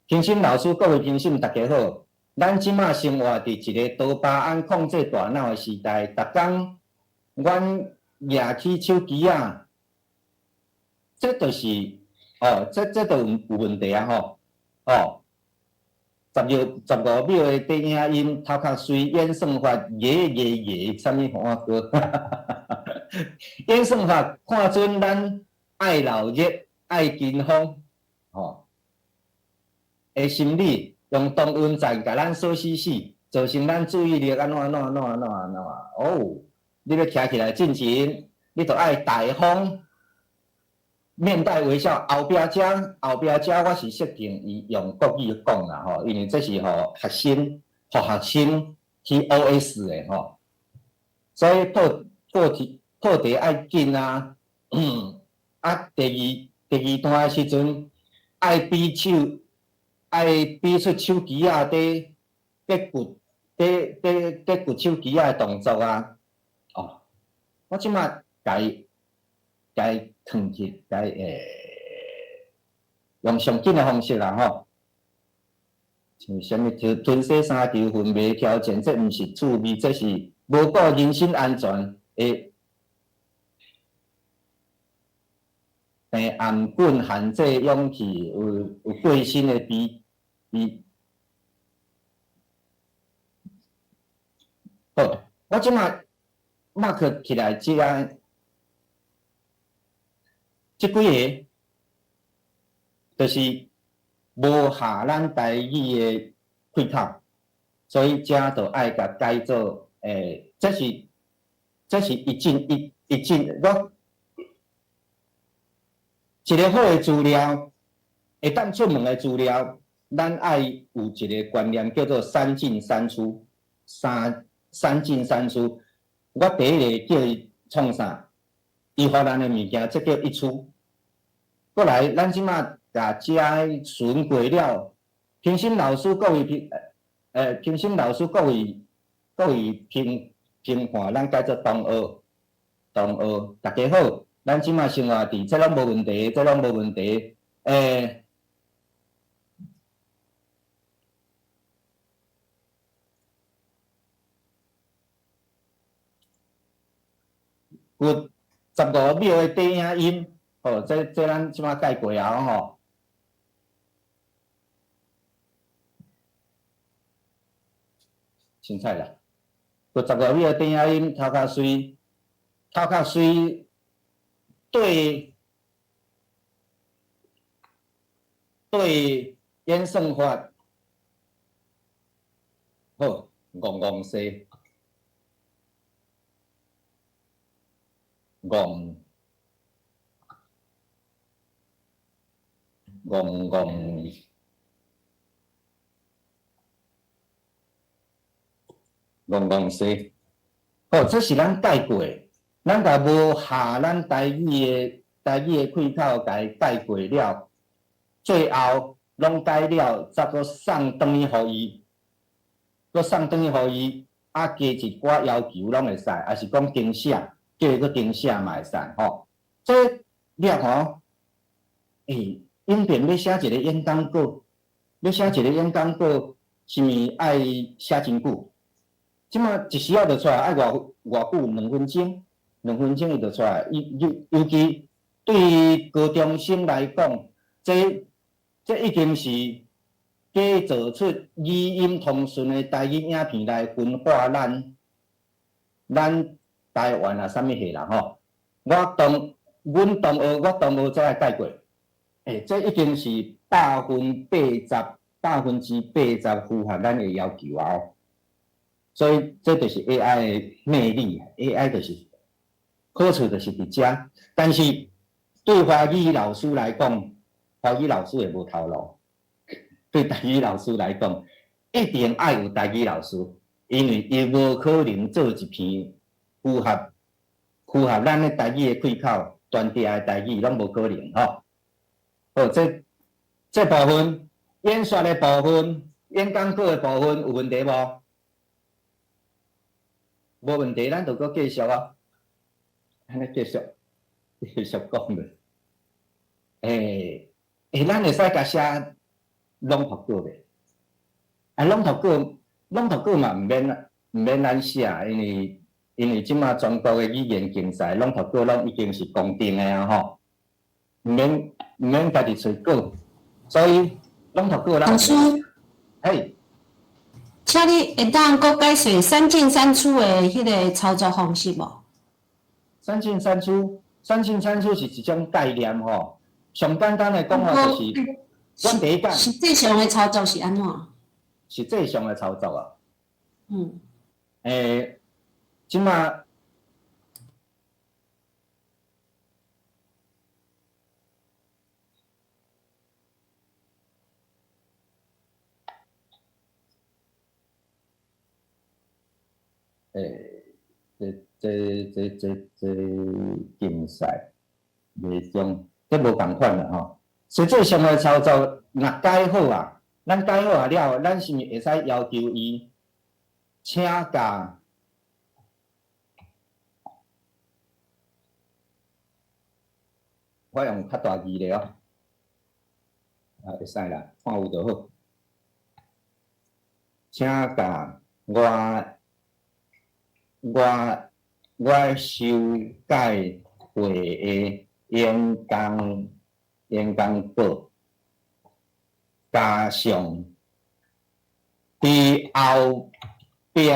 評審老師，各位評審，大家好。咱這馬生活佇一個多巴胺控制大腦的時代，逐工阮攑起手機仔，這就是哦，這就有問題啊吼！哦，15秒的短影音，頭殼媠，演算法，耶耶耶，啥物番歌？演算法看準咱愛鬧熱、愛跟風，吼的心理。用同溫層共咱鎖死死，造成咱注意力按怎按怎按怎按怎按怎哦，你欲徛起來進前，你就愛大方，面帶微笑。後壁遮後壁遮，我是設定伊用國語講啦吼，因為這是予學生，予學生去 OS 的吼，所以破破題破題愛緊啊。啊，第二段的時陣愛比手。愛比出手機仔佇佇掘佇佇佇掘手機仔的動作啊！哦，我這馬共伊共伊囥去，共伊用上緊的方式啦吼。像啥物吞吞洗三球分袂挑戰，這毋是趣味，這是無顧人身安全的頷棍限制勇氣，有過身的比比。好，我這馬 mark 起來，這個這幾个，就是無合咱台語的開口，所以這就愛共改做，這是一進一一進，我一個好的資料，會當出門的資料，咱愛有一個觀念叫做三進三出，三進三出。我第一个叫伊創啥？伊予咱的物件，這叫一出。過來，咱這馬共遮巡過了，評審老師各位評，評審老師各位評評判，咱改做同學，同學，大家好，咱這馬生活佇，這攏無問題，這攏無問題，有15秒的短影音，吼，這咱這馬改過啊吼。凊彩啦，有15秒的短影音，頭殼媠，頭殼媠，對對演算法，好，戇戇西。戇戇戇戇戇西，好，這是咱改過的，咱共無合咱台語的開口，共伊改過了，最後攏改了，才閣送轉去予伊，閣送轉去予伊，啊，加一寡要求攏會使，抑是講重寫。叫伊閣重寫嘛會使吼，這了吼，影片欲寫一个演講稿，欲寫一个演講稿，是毋是愛寫真久？這馬一時仔就出來，愛偌偌久？2分鐘，2分鐘伊就出來。伊尤其對高中生來講，這已經是假造出語音通順的台語影片來分化咱台灣啊，啥物戲啦吼？我當阮同學，我同學才來改過，這已經是80%，80%符合咱的要求啊！所以這就是 AI 的魅力，AI 就是好處就是佇遮。但是對華語老師來講，華語老師會無頭路。對台語老師來講，一定愛有台語老師。因為伊無可能做一篇符合咱的台語的開口，全地的台語攏無可能吼。好，這部分演說的部分、演講稿的部分有問題無？無問題，咱就閣繼續啊。按呢繼續講咧。咱會使共寫朗讀稿袂？啊，朗讀稿嘛毋免咱寫，因為這馬全國的語言競賽，朗讀稿攏已經是公定的啊吼，毋免家己揣稿，所以朗讀稿咱。老師，嘿，請你會當閣解釋三進三出的彼个操作方式無？三進三出，三進三出是一種概念吼。上簡單的講法就是，阮第一講實際上的操作是按怎？實際上的操作啊。這馬這競賽袂中，這無仝款啦吼。實際上的操作，若改好啊，咱改好啊了，咱是毋是會使要求伊請共我用較大字咧哦，啊會使啦，看有就好。請共我修改過的演講稿，加上佇後壁，予我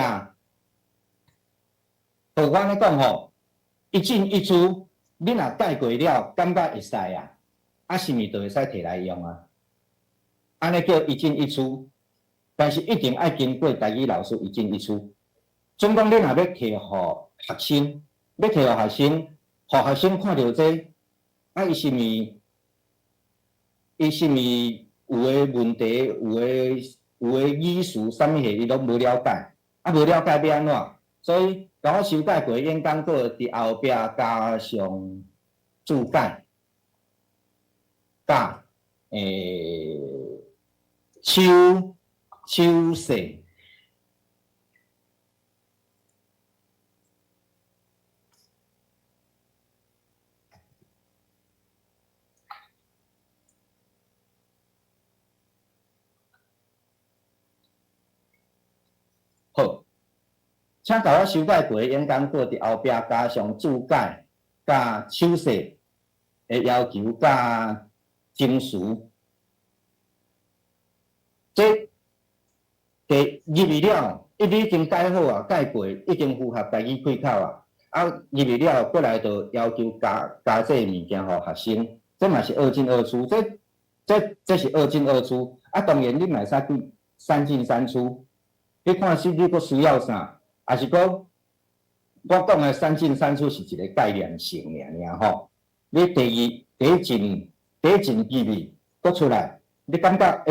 按呢講吼，一進一出，你若改過了，感覺會使啊，啊是毋是就會使提來用啊？按呢叫一進一出，但是一定愛經過台語老師一進一出。總講你若欲提予學生，欲提予學生，予學生看著這，啊，伊是毋是有的問題，有的語詞啥物貨，伊攏無了解，啊，無了解欲按怎？所以，共我修改過演講稿，佇後壁加上注解，佮手勢。好，請共我修改過演講稿，佇後壁加上注解、佮手勢的要求、佮證詞。這第入去了，伊已經改好啊，改過已經符合台語開口啊。啊，入去了，過來就要求加這個物件予學生，這嘛是二進二出，這是二進二出。啊，當然你嘛會使對三進三出。你看是你閣需要啥？抑是講我講的三進三出是一個概念性爾爾吼。你第二第一進第一進入去，閣出來，你感覺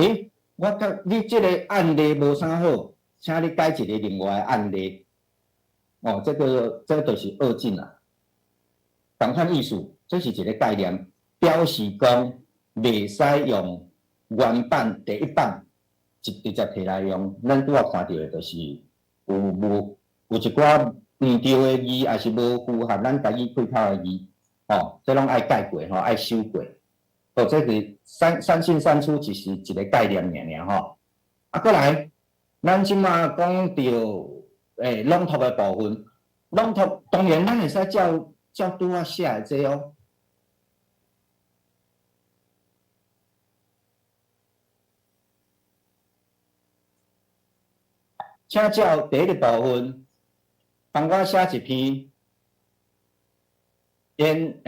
我佮你這个案例無啥好，請你改一个另外的案例。哦，這就是二進啦。仝款意思，這是一个概念，表示講袂使用原版第一版直接提來用。咱拄仔看著的，就是有無有一寡毋對的字，抑是無符合咱台語開口的字，吼，這攏愛改過吼，愛修過。哦，這是三進三出，只是一个概念爾爾吼。啊，過來，咱這馬講著朗讀的部分，朗讀當然咱會使照拄仔寫的這哦。請照第一个部分，幫我寫一篇演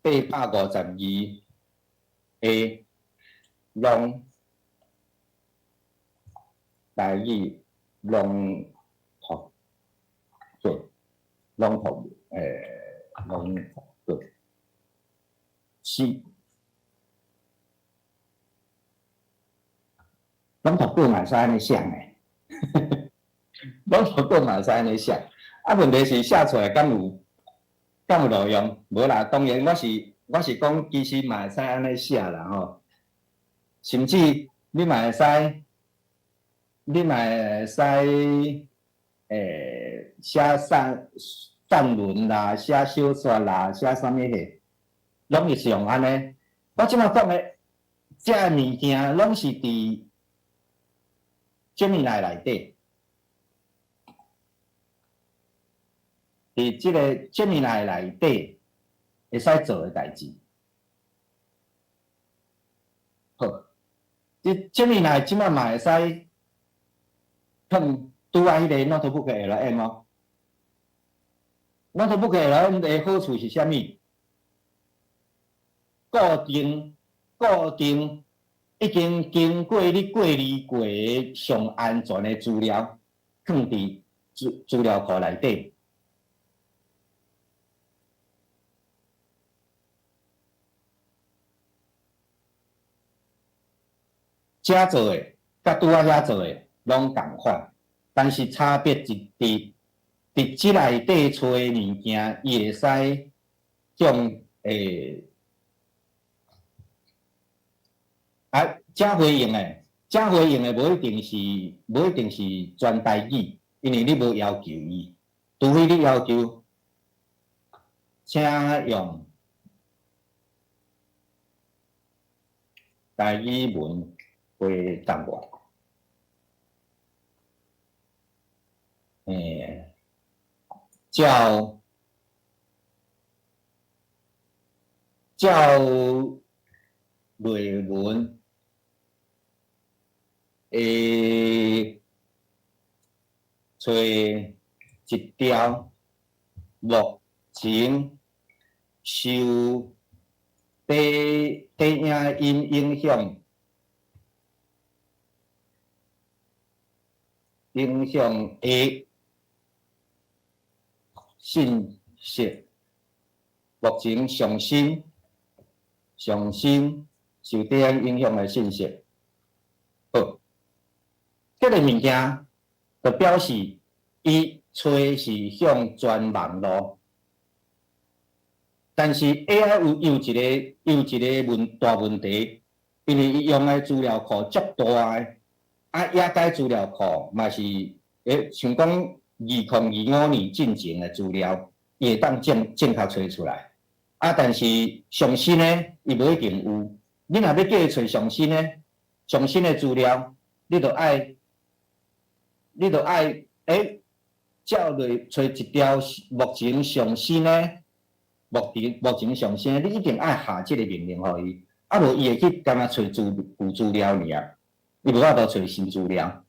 852的朗台語朗讀稿，朗讀稿是。朗讀稿嘛會使按呢寫呢，朗讀稿嘛會使按呢寫。啊，問題是寫出來敢有敢有路用？無啦，當然我是我是講，其實嘛會使按呢寫啦吼。甚至你嘛會使，你嘛會使寫散散文啦，寫小說啦，寫啥物貨，攏是用按呢。我這馬講的這个物件，攏是佇 Gemini 內底，佇這个 Gemini 內底會使做的代誌。好，這 Gemini 這馬嘛會使放拄仔彼个 Notebook LM 哦。Notebook LM 的好處是啥物？固定固定已經經過你過濾過的上安全的資料，放佇資資料庫內底。遮做的，佮拄仔遐做的攏仝款，但是差別一佇佇這內底揣物件，伊會使將啊，遮回應的，遮回應的無一定是無一定是全台語，因為你無要求伊，除非你要求，請用台語文回答我。照照內文會揣一條目前受短短影音影響影響的信息，目前上新上新受短影音影響的信息。好，這個物件就表示伊揣是向全網路，但是 AI 有有一個有一個問大問題，因為伊用的資料庫足大的，啊，也該資料庫嘛是像講2025年進前的資料，伊會當正正確揣出來。啊，但是上新的伊無一定有。你若欲叫伊揣上新的、上新的資料，你就愛，你就愛，照落揣一條目前上新的，目前目前上新的，你一定愛下這个命令予伊，啊無伊會去干焦揣資舊資料爾，伊無法度揣新資料。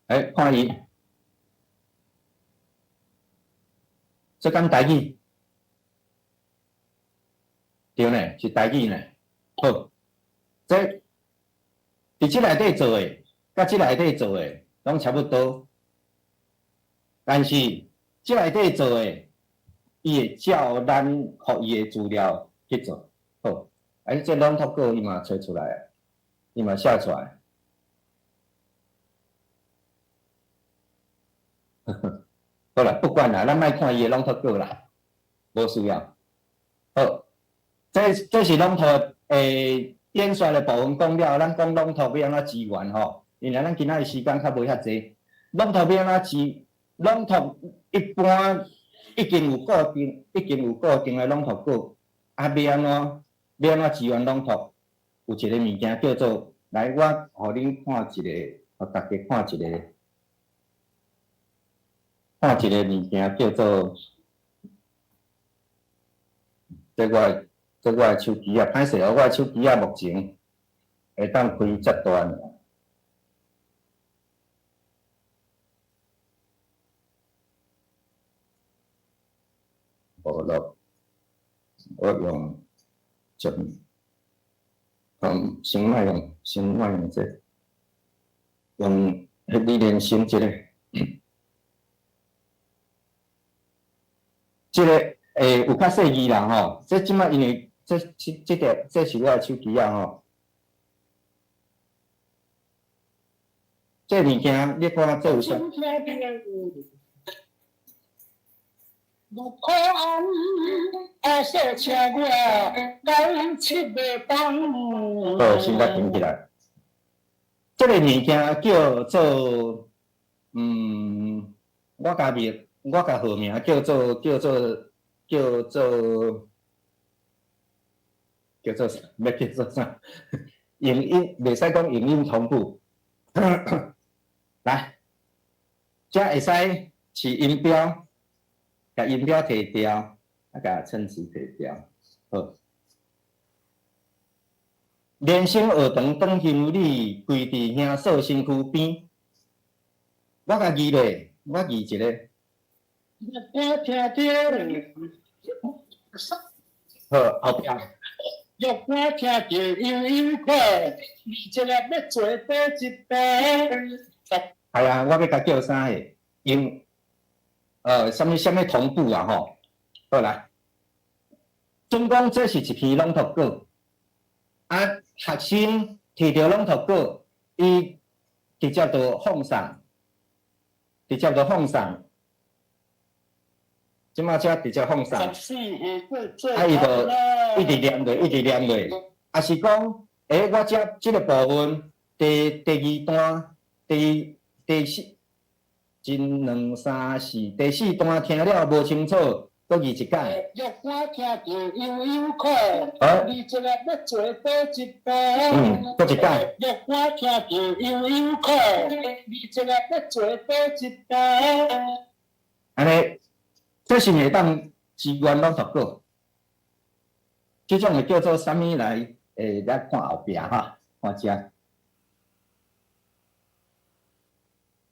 看伊，這敢台語？對呢，是台語呢。好，這佇這內底做的，佮這內底做的攏差不多，但是這內底做的，伊會照咱予伊的資料去做。好，啊，這朗讀稿伊嘛揣出來啊，伊嘛寫出來。好啦，不管啦，咱莫看伊的朗讀稿啦，無需要。好，這這是朗讀演算的部分講了，咱講朗讀欲按怎支援吼？因為咱今仔日時間較無遐濟，朗讀欲按怎支？朗讀一般已經有固定，已經有固定的朗讀稿，啊，欲按怎？欲按怎支援朗讀？有一个物件叫做，來，我予恁看一个，予大家看一个。看一个物件叫做，這我這我的手機啊，歹勢哦，我的手機啊，目前會當開遮大爾。無咯，我用這，先莫用，先莫用這個，用彼李連生這个。這个有較細字啦吼，這這擺因為這這這個這是我的手機仔吼。這個物件你看這有啥？好，先共停起來。這個物件叫做，我共名，我共號名叫做叫做叫做叫做啥？欲叫做啥？影音袂使講影音同步。來，這會使飼音標，共音標提掉，啊，共層次提掉，好。連生學堂轉心理，規佇兄嫂身軀邊。我共記咧，我記一個。我聽著，好，後壁。若我聽著悠悠苦，你這個欲做佗一步。係啊，我欲共叫啥個？用啥物啥物同步啊吼？好來，總講這是一篇朗讀稿，啊，學生提著朗讀稿，伊直接就放送，直接就放送。這馬才直接放送，啊，伊就一直念落，一直念落，啊是講，我這這个部分第第二段，第第四，一兩三四，第四段聽了無清楚，閣記一擺。若我聽著悠悠苦，你這个欲做佗一步？閣一擺。若我聽著悠悠苦，你這个欲做佗一步？按呢，這是會當支援朗讀稿，這種會叫做啥物來？來看後壁哈，看這。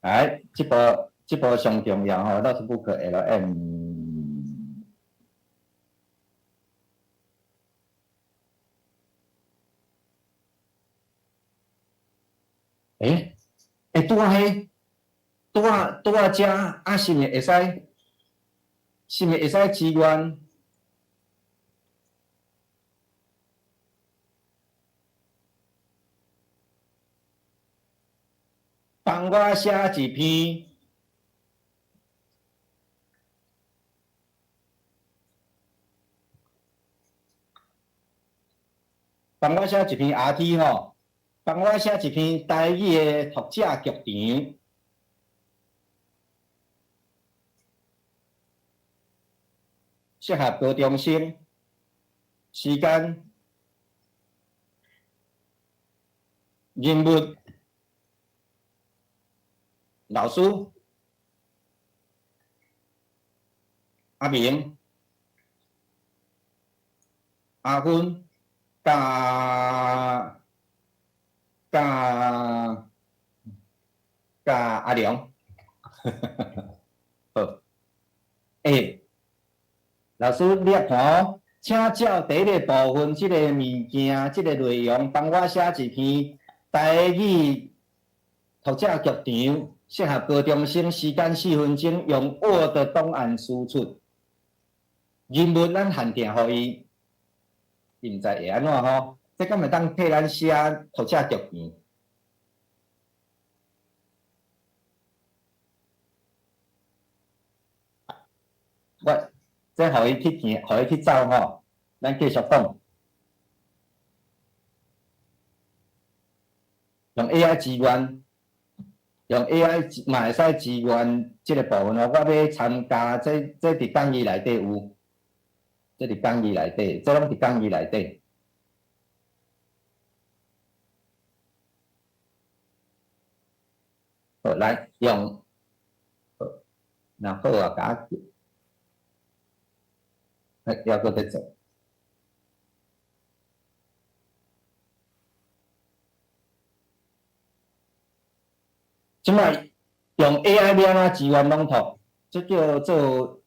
來，這部這部上重要吼，Notebook LM。欸欸，拄仔彼，拄仔拄仔遮啊，是毋是會使？是毋是會使支援？幫我寫一篇，幫我寫一篇 RT 吼，幫我寫一篇台語的讀者劇場，適合高中生，時間，人物。老師，阿明、阿芬、佮佮佮阿良，好，欸，老師你來看哦，請照第一個部分這個物件，這個內容，幫我寫一篇台語讀者劇場。適合高中生，時間4分鐘，用 Word 檔案輸出。人物咱限定予伊，伊毋知會按怎吼？這敢會當替咱寫讀者劇場？我這予伊去行，予伊去走吼。咱繼續講，用 AI 支援。用 AI 嘛會使支援這個部分哦。我欲參加這這佇講義內底有，這佇講義內底，這攏佇講義內底。好，來用，好，若好啊，共我，抑閣佇做。這擺用 AI 欲按怎支援朗讀？這叫做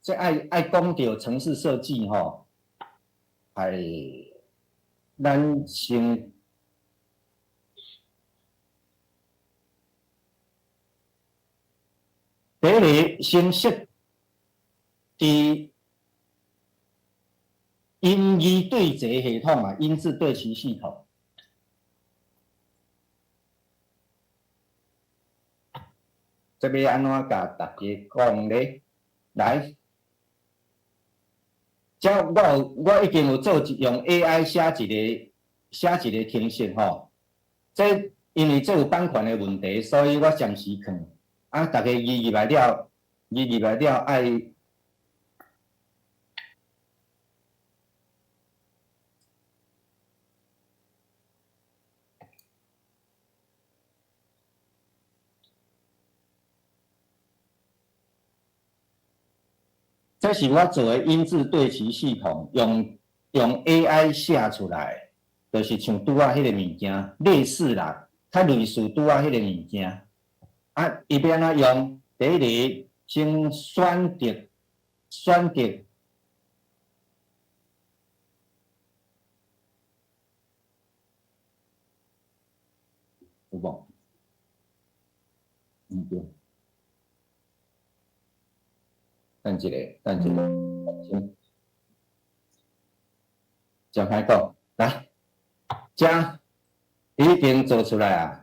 這愛愛講著程式設計吼，係咱先第一個先設置字對齊系統啊，音字對齊系統。這欲按怎共大家講咧？來，這我已經有做一用 AI 寫一個程式吼。這因為這有版權的問題，所以我暫時囥。啊，大家入來了，入來了愛。這是我做的音字對齊系統，用 AI 寫出來，就是像拄仔彼个物件類似啦，較類似拄仔彼个物件。啊，伊欲按怎用？第一个，先選擇，有無？毋對。等一下，等一下，先，真歹講，來，這已經做出來啊。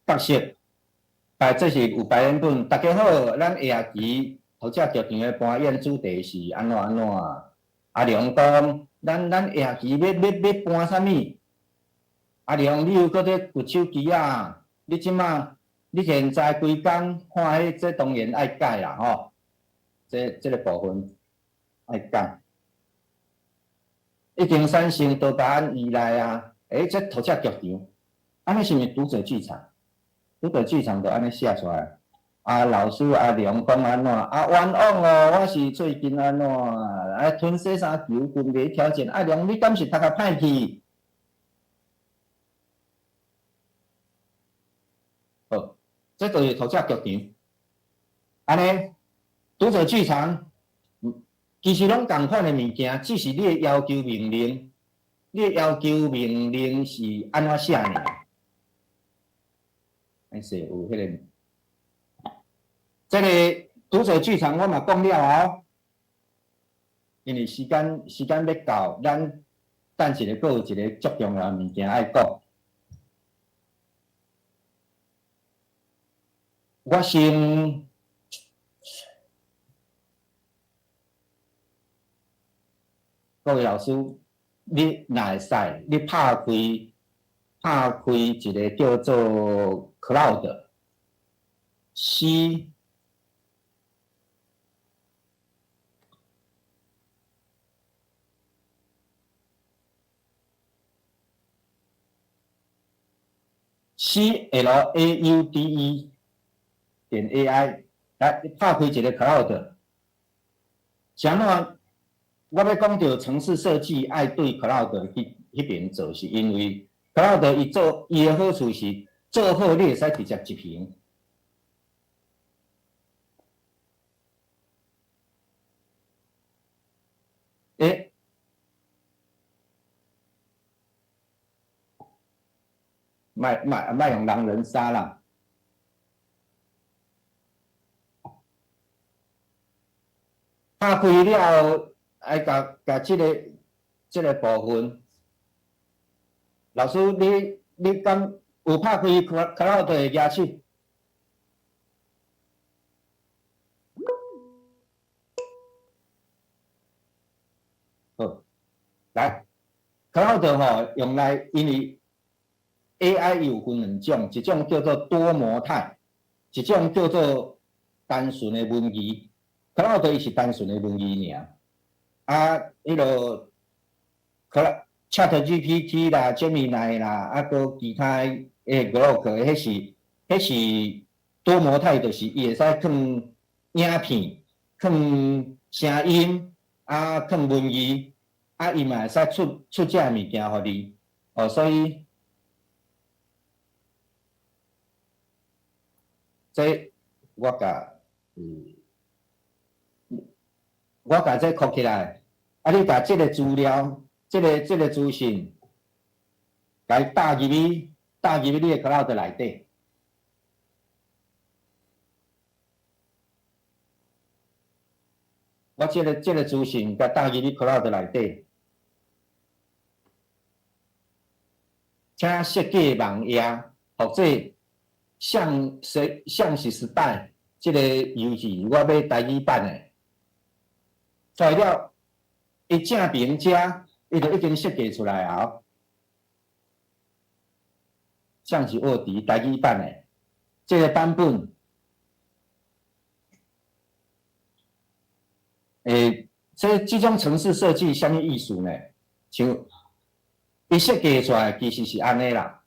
角色，啊，這是有排演本。大家好，咱下期陶者劇場的搬演主題是按怎按怎。阿良講，咱下期欲搬啥物？阿良，你有閣咧掘手機啊？你這馬，你現在規工看彼這當然愛改啦吼，這個部分愛改，已經產生多巴胺依賴啊！欸，這陶者劇場，按呢是毋是讀者劇場？讀者劇場就按呢寫出來。啊，老師阿良講按怎？啊，冤枉哦！我是最近按怎？啊，吞洗衫球軍袂挑戰。阿良，你敢是讀較歹去？好，這就是陶者劇場。按呢，讀者劇場其實攏仝款的物件，只是你的要求命令，你的要求命令是按怎寫爾。還是有彼個。這個讀者劇場我嘛講了哦，因為時間欲到，咱等一下閣有一個足重要的物件愛講。我先，各位老師，你若會使，你拍開一個叫做 Cloud C L A U D E 點 A I，來，你拍開一個 Claude，啥物？我欲講著程式設計愛對 Claude 彼邊做，是因為 Claude 伊做伊的好處是做好，你會使直接執行。欸，莫莫莫用狼人殺啦！拍開了後，愛共共這個部分，老師你敢有拍開 Claude 的舉手？好，來，Claude 吼用來，因為 AI 有分兩種，一種叫做多模態，一種叫做單純的文字。Claude 伊是單純的文字爾，啊，彼落可 ChatGPT 啦、Gemini 啦，啊，閣其他的 Grok，彼是多模態，就是伊會使囥影片、囥聲音，啊，囥文字，啊，伊嘛會使出這个物件予你，哦，所以這我共這 copy 起來，啊，你共這个資料，這个資訊，共伊搭入去，搭入去你的 cloud 內底。我這個資訊共搭入去 cloud 內底，請設計網頁，或者像是像是失敗這个遊戲，我欲台語版的，出來了，伊正面遮，伊就已經設計出來啊。像是奧迪台語版的這个版本，這種程式設計啥物意思呢？像伊設計出來其實是按呢啦。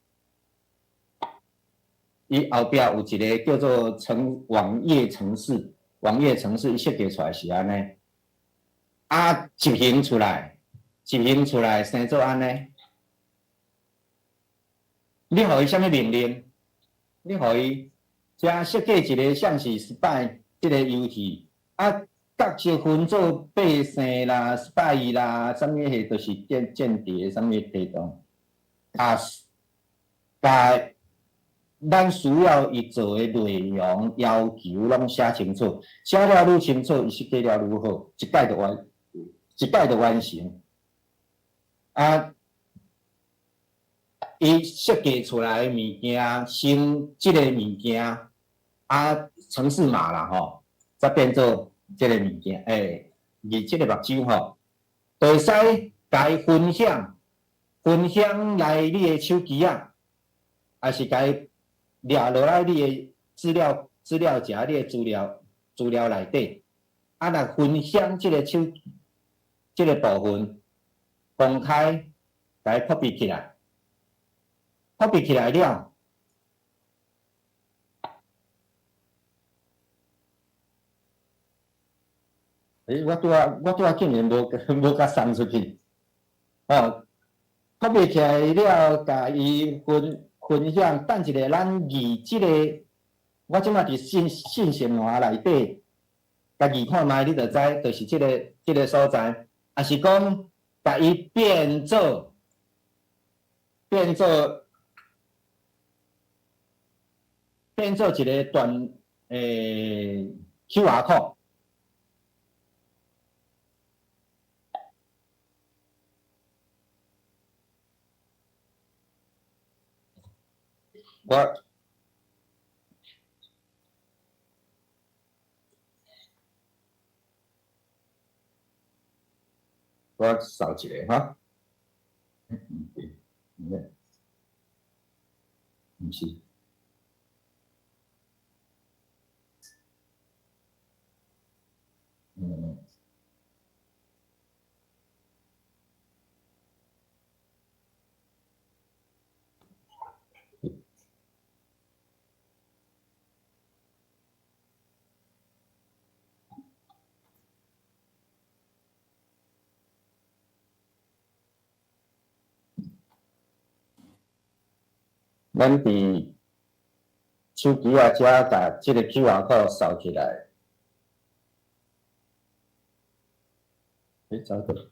伊後壁有一个叫做程網頁程式，網頁程式伊設計出來是按呢，啊，執行出來，執行出來生做按呢。你予伊啥物命令？你予伊遮設計一个像是失敗這个遊戲，啊，角色分做百姓啦、失敗啦，啥物彼就是間諜啥物地動，啊，共咱需要伊做的內容要求攏寫清楚，寫了愈清楚，伊設計了愈好，一擺就完成。啊，伊設計出來的物件，先這个物件，啊，程式碼啦吼，才變做這个物件，伊這个目睭吼，就會使共伊分享，分享來你的手機仔，抑是共伊掠落來你的資料夾，你的資料內底，啊，若分享這個手，這個部分公開，共伊 copy 起來。copy 起來了，我拄仔竟然無共送出去，哦，copy 起來了，共伊分享，等一下咱擬這个，我這馬佇信息欄內底，共擬看覓，你就知，就是這个所在，抑是講共伊變做一个斷QR code。我掃一个哈，毋是。咱佇手機仔遮共這个 QR code 掃起來。走去。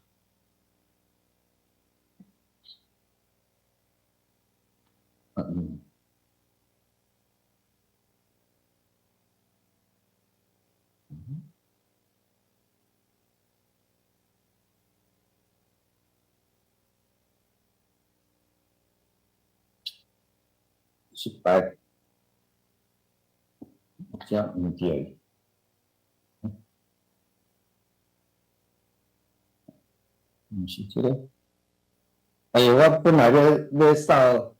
失敗，這毋對。毋是這个。哎呦，我本來欲掃，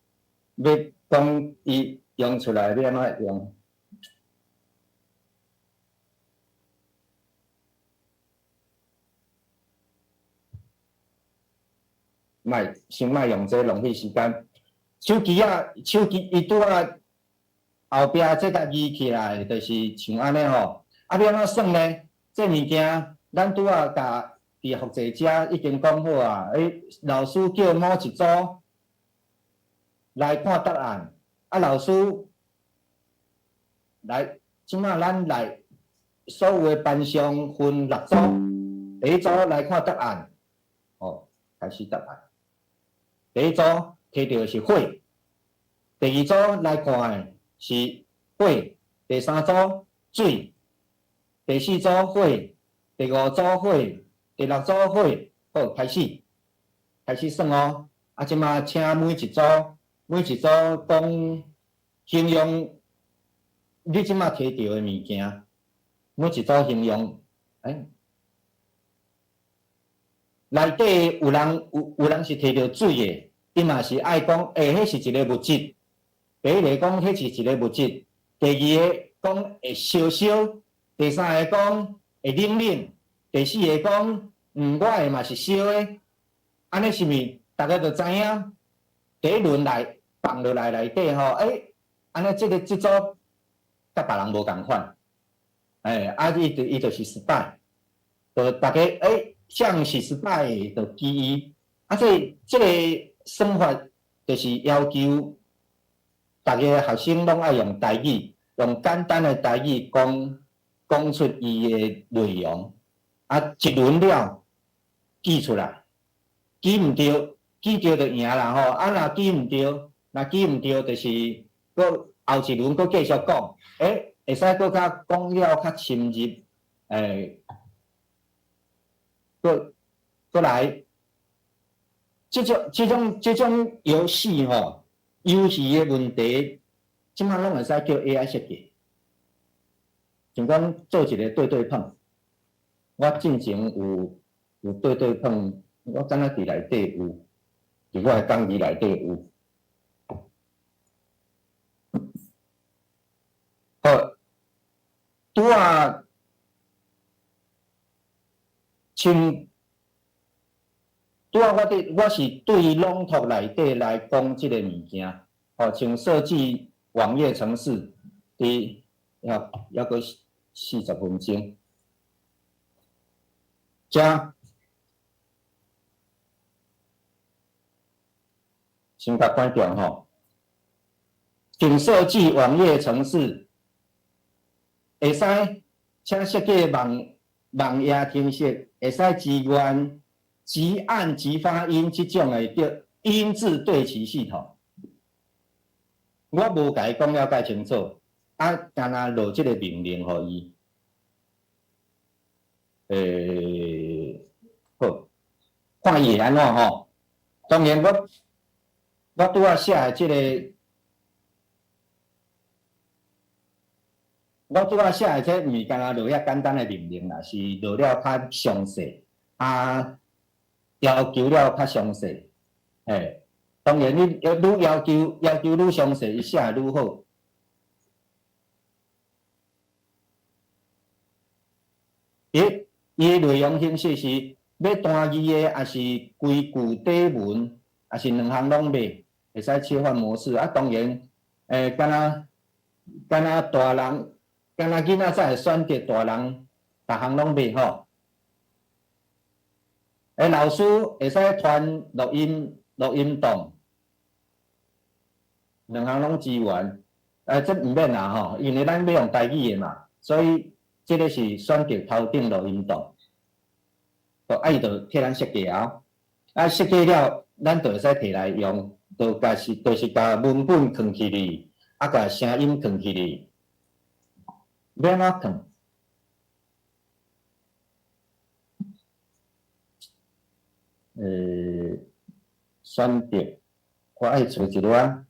欲講伊用出來，欲按怎用？莫，先莫用這個浪費時間。手機仔，手機伊拄仔後壁這共移起來，就是像按呢吼。啊，欲按怎算呢？這物件，咱拄仔共佇複製遮已經講好啊。老師叫某一組來看答案，啊，老師來，這馬咱來所有的班上分六組，第一組來看答案，哦，開始答案。第一組。提著是火，第二組來看的是火，第三組水，第四組火，第五組火，第六組火。好，開始，開始算哦。啊，這馬請每一組，每一組講形容你這馬提著的物件，每一組形容，欸，內底有人有人是提著水的，伊嘛是愛講，欸，彼是一个物質。第一个講，彼是一个物質；第二个講會燒燒；第三个講會冷冷；第四个講，我的嘛是燒的。按呢是毋是？逐家就知影，第一輪來放落來內底吼，欸，按呢這个這組佮別人無仝款，欸，啊，伊就是失敗，就逐家欸，啥是失敗的，就記伊。啊，這个算法就是要求逐个學生攏愛用台語，用簡單的台語講講出伊的內容。啊，一輪了記出來，記毋著，記著就贏啦吼。啊，若記毋著，若記毋著，就是閣後一輪閣繼續講，欸，會使閣較講了較深入，欸，閣閣來，這種遊戲吼，遊戲的問題，這馬攏會使叫 AI 設計，像講做一个對對碰，我進前有對對碰，我敢若佇內底有，佇我的講義內底有。好，拄仔像拄仔我佇我是對朗讀內底來講這个物件，吼，像設計網頁程式，佇猶猶閣40分鐘，遮先共關掉吼。請設計網頁程式，會使請設計網網頁程式，會使支援即按即發音這種的叫音字對齊系統。我無共伊講了介清楚，啊，干焦落這个命令予伊。欸，好，看伊會按怎吼？當然我我拄仔寫的這个，我拄仔寫的這毋是干焦落遐簡單的命令啦，是落了較詳細，啊，要求了較詳細，欸，當然你愈要求要求愈詳細，伊寫會愈好。伊伊的內容形式是欲單字的，抑是規句短文，抑是兩項攏袂，會使切換模式。啊，當然，欸，敢若敢若大人，敢若囡仔才會選擇大人，逐項攏袂吼。欸，老師會使傳錄音錄音檔，兩項攏支援。欸，這毋免啦吼，因為咱欲用台語的嘛，所以這个是選擇頭頂錄音檔。啊，伊就替咱設計啊，啊，設計了，咱就會使提來用，就共是就是共文本囥起去，啊，共聲音囥起去，欲按怎囥？欸，選擇，我愛揣一寡。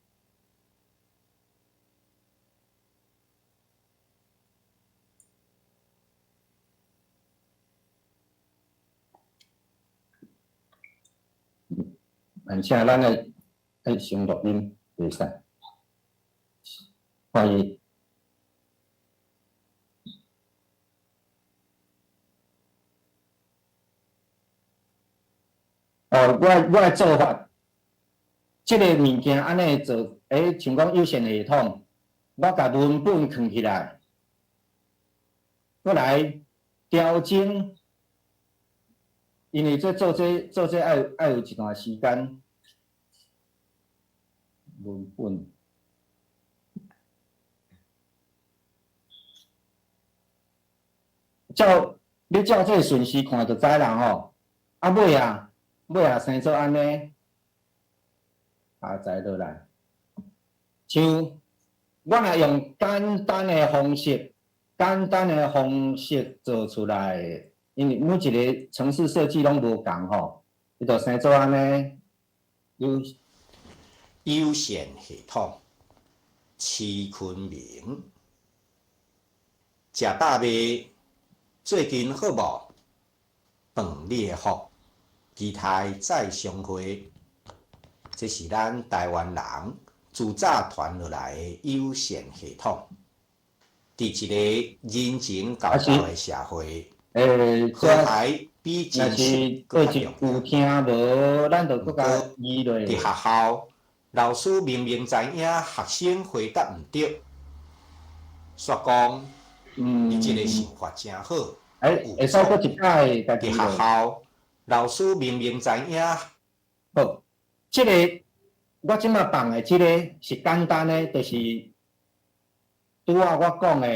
而且咱愛愛先錄音，袂使。歡迎。哦，我我的做法，這个物件按呢做，欸，像講有線系統，我共文本囥起來，閣來調整，因為這做這做這愛愛有一段時間。文本，照你照這个順序看就知啦吼。啊尾啊，尾啊生做按呢，下載落來。像我若用簡單的方式，簡單的方式做出來，因為每一个程式設計攏無仝吼，伊就生做按呢。有有線系統，徐坤明，食飽未？最近好無？飯你的福，期待再相會。這是咱台灣人自早傳落來的有線系統。佇一个人情厚厚的社會，和諧比真實閣較重要。有聽無，咱就閣共議落。佇學校，老師明明知影學生回答毋著，煞講你這个想法誠好。會使閣一擺家己佇學校，老師明明知影。好，這个我這馬放的這个是簡單的，就是拄仔我講的，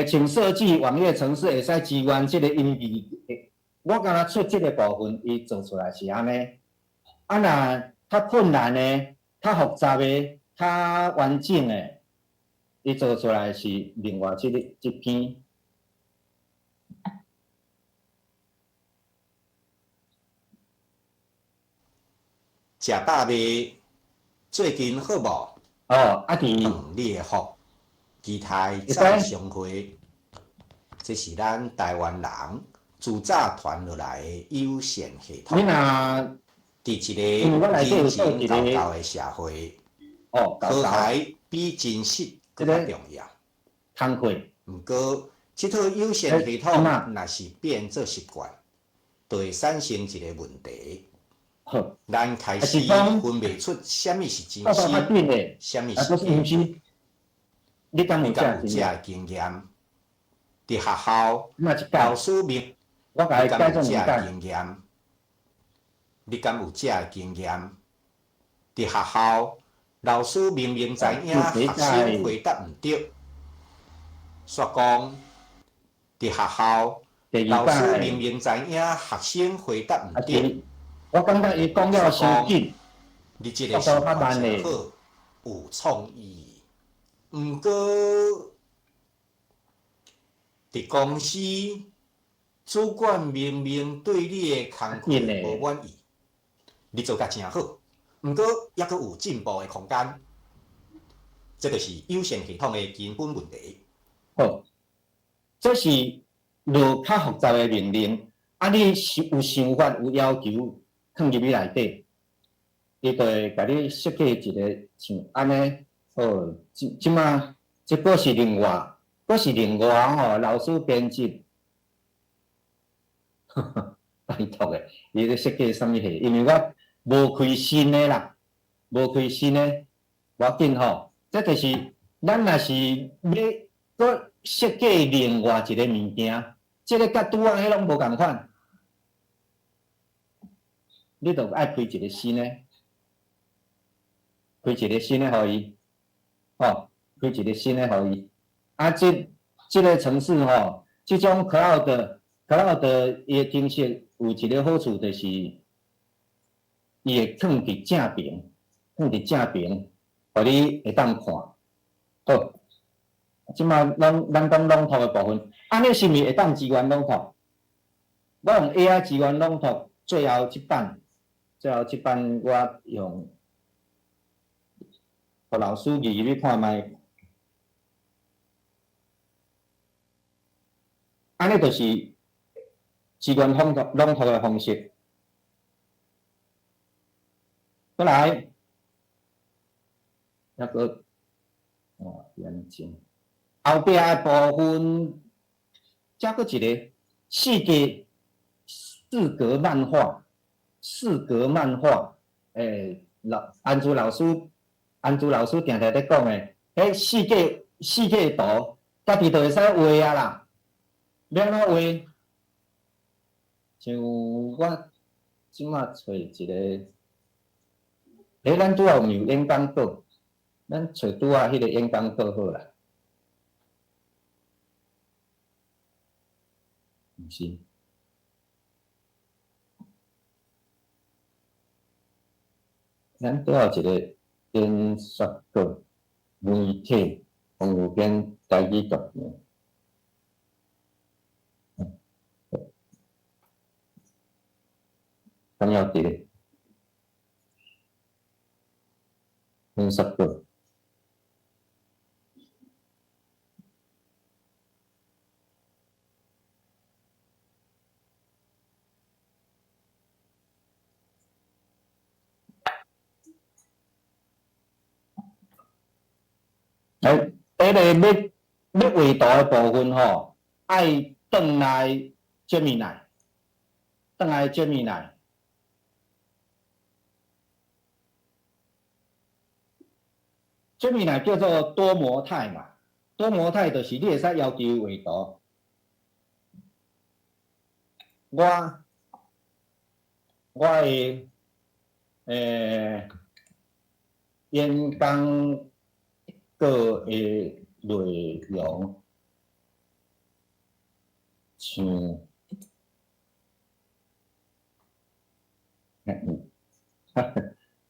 像設計網頁程式會使支援這个音字，我敢若出這个部分，伊做出來是按呢。啊，若較困難的、較複雜的、較完整的，伊做出來是另外這个這篇。食飽未？最近好無？哦，啊佇飯你的福，期待再相會。這是咱台灣人自早傳落來的有線系統。你若佇一个人情厚厚的社會，和諧比真實閣較重要。工課。毋過，這套有線系統若是變做習慣，就會產生一个問題。好，咱開始分袂出啥物是真實，啥物是假。你敢有這个經驗？佇學校，老師明，你敢有這个經驗？你敢有這个經驗？佇學校，老師明明知影學生回答毋著，煞講佇學校，老師明明知影學生回答毋著。我感覺伊講了傷緊，你這个想法誠好，有創意。毋過，佇公司，主管明明對你的工課無滿意，你做甲誠好，毋過猶閣有進步的空間。這就是有線系統的根本問題。好，這是落較複雜的命令，啊，你有想法有要求，放入去內底，伊就會共你設計一个像按呢。好，這這馬這閣是另外，閣是另外吼，老師編輯，拜託的，伊咧設計啥物貨？因為我無開新的啦，無開新的，無要緊吼。這就是咱若是欲閣設計另外一個物件，這个佮拄仔彼攏無仝款，你就愛開一个新的，開一个新的予伊，吼，開一个新的予伊。啊，這這个程式吼，這種 cloud 伊的程式有一个好處，就是伊會囥佇正爿，囥佇正爿，予你會當看。好，這馬攏咱講朗讀的部分，按呢是毋是會當支援朗讀？我用 AI 支援朗讀，最後這版，最後這版我用，予老師入去看覓。按呢就是支援朗讀朗讀的方式。過來，抑閣，哦，眼睛，後壁的部分，遮閣一个四格四格漫畫，四格漫畫，老安珠老師，安珠老師定定咧講的，彼四格四格圖，家己就會使畫啊啦。欲按怎畫？像我這馬揣一個，咱拄仔有毋有演講稿？咱揣拄仔彼个演講稿好啦。毋是。咱拄有一个演说稿媒体王有编台语剧场。敢犹伫咧？演说稿。哎，彼个欲画图的部分吼，爱转来 Gemini，转来 Gemini。Gemini 叫做多模态嘛，多模态就是你會使要求伊畫圖。我的演講稿的內容，像，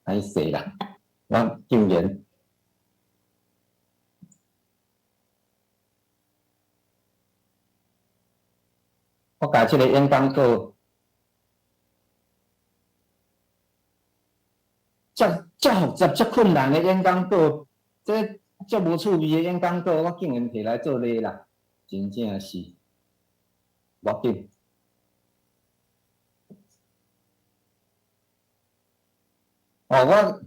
歹勢啦，我竟然。我共這个演講稿，遮遮複雜、遮困難的演講稿，這遮無趣味的演講稿，我竟然提來做例啦，真正是，無要緊。哦，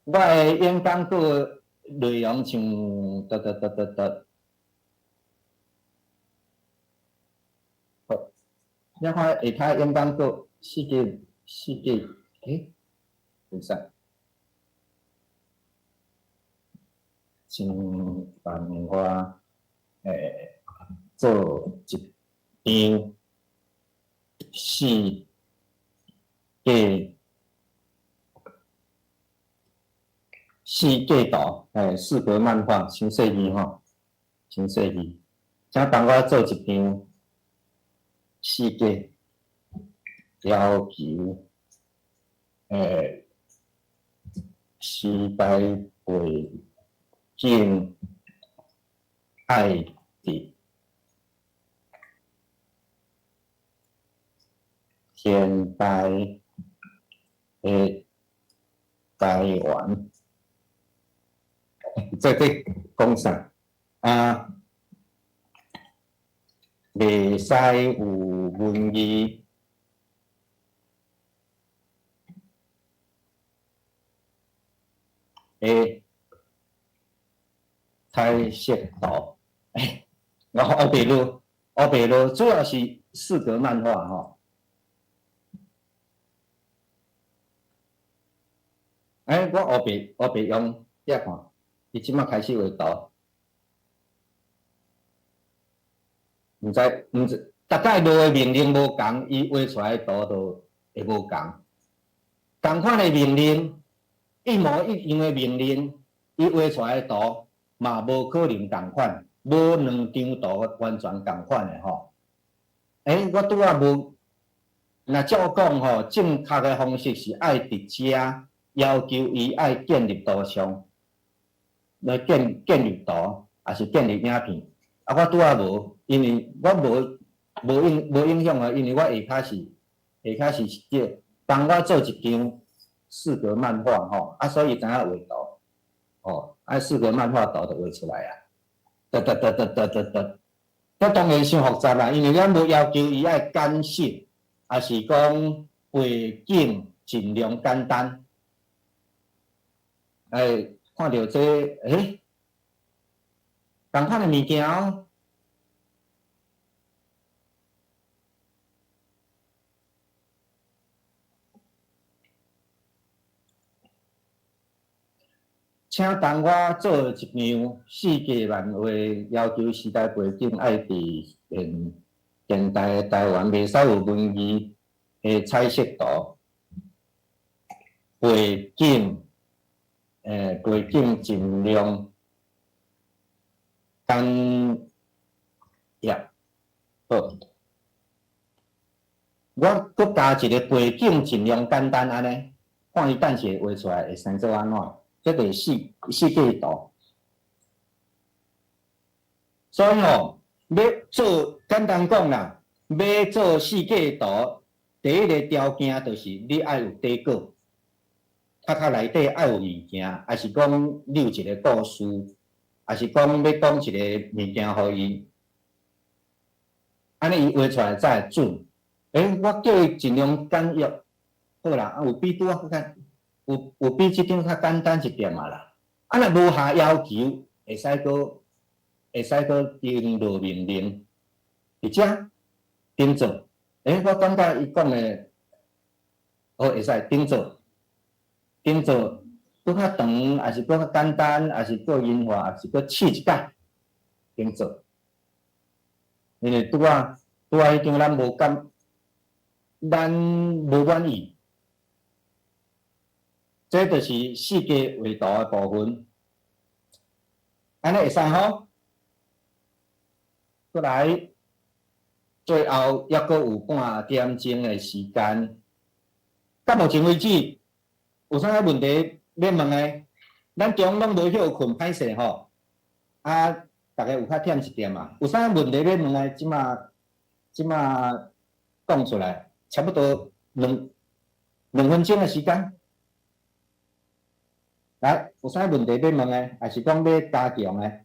我的演講稿內容像，得得得得得。你看下跤演講稿四个，袂使，請幫我做一張四格圖，四格漫畫，傷細膩吼，傷細膩，請幫我做一張。四格要求，時代背景愛佇現代的台灣，這咧講啥？啊？袂使有文字的彩色圖，我黑白滷，黑白滷，主要是四格漫畫吼。我黑白用，你看，伊這擺開始畫圖。毋知，毋知，逐擺落的命令無仝，伊畫出來的圖就會無仝。仝款的命令，一模一樣的命令，伊畫出來的圖嘛無可能仝款，無兩張圖完全仝款的吼。我拄仔無，若照講吼，正確的方式是愛佇遮要求伊愛建立圖像，來建立圖，抑是建立影片。啊，我拄仔無，因為我無影響啊，因為我下跤是叫幫我做一張四格漫畫吼，啊，所以知影畫圖，吼，啊，四格漫畫圖就畫出來啊，得得得得得得得，這當然傷複雜啦，因為咱無要求伊愛簡實，抑是講背景盡量簡單。看著這，仝款的物件哦。請幫我做一張四格漫畫，要求時代背景愛佇現代的台灣，袂使有文字的彩色圖，背景盡量簡約。好，我閣加一個背景盡量簡單按呢，看伊等下畫出來會生做按怎，這就是四界圖。所以吼，欲做簡單講啦，欲做四界圖，第一个條件就是你愛有底稿，殼殼內底愛有物件，抑是講你有一个故事，抑是講欲講一个物件予伊，按呢伊畫出來才會準。欸，我叫伊盡量簡約，好啦，啊有比拄仔閣較，有比這張較簡單一點仔啦。啊，若無下要求，會使閣定落命令，佇遮定做。欸，我感覺伊講的，好會使定做，定做，閣較長，抑是閣較簡單，抑是閣優化，抑是閣試一擺，定做。因為拄仔拄仔彼張咱無感，咱無滿意。這就是四界畫圖的部分，按呢會使吼。閣來，最後猶閣有半點鐘的時間。到目前為止，有啥物問題欲問的？咱中攏無歇睏，歹勢吼。啊，逐家有較忝一點啊。有啥物問題欲問的？這馬這馬講出來，差不多兩分鐘的時間。來，有啥問題欲問的，抑是講欲加強的？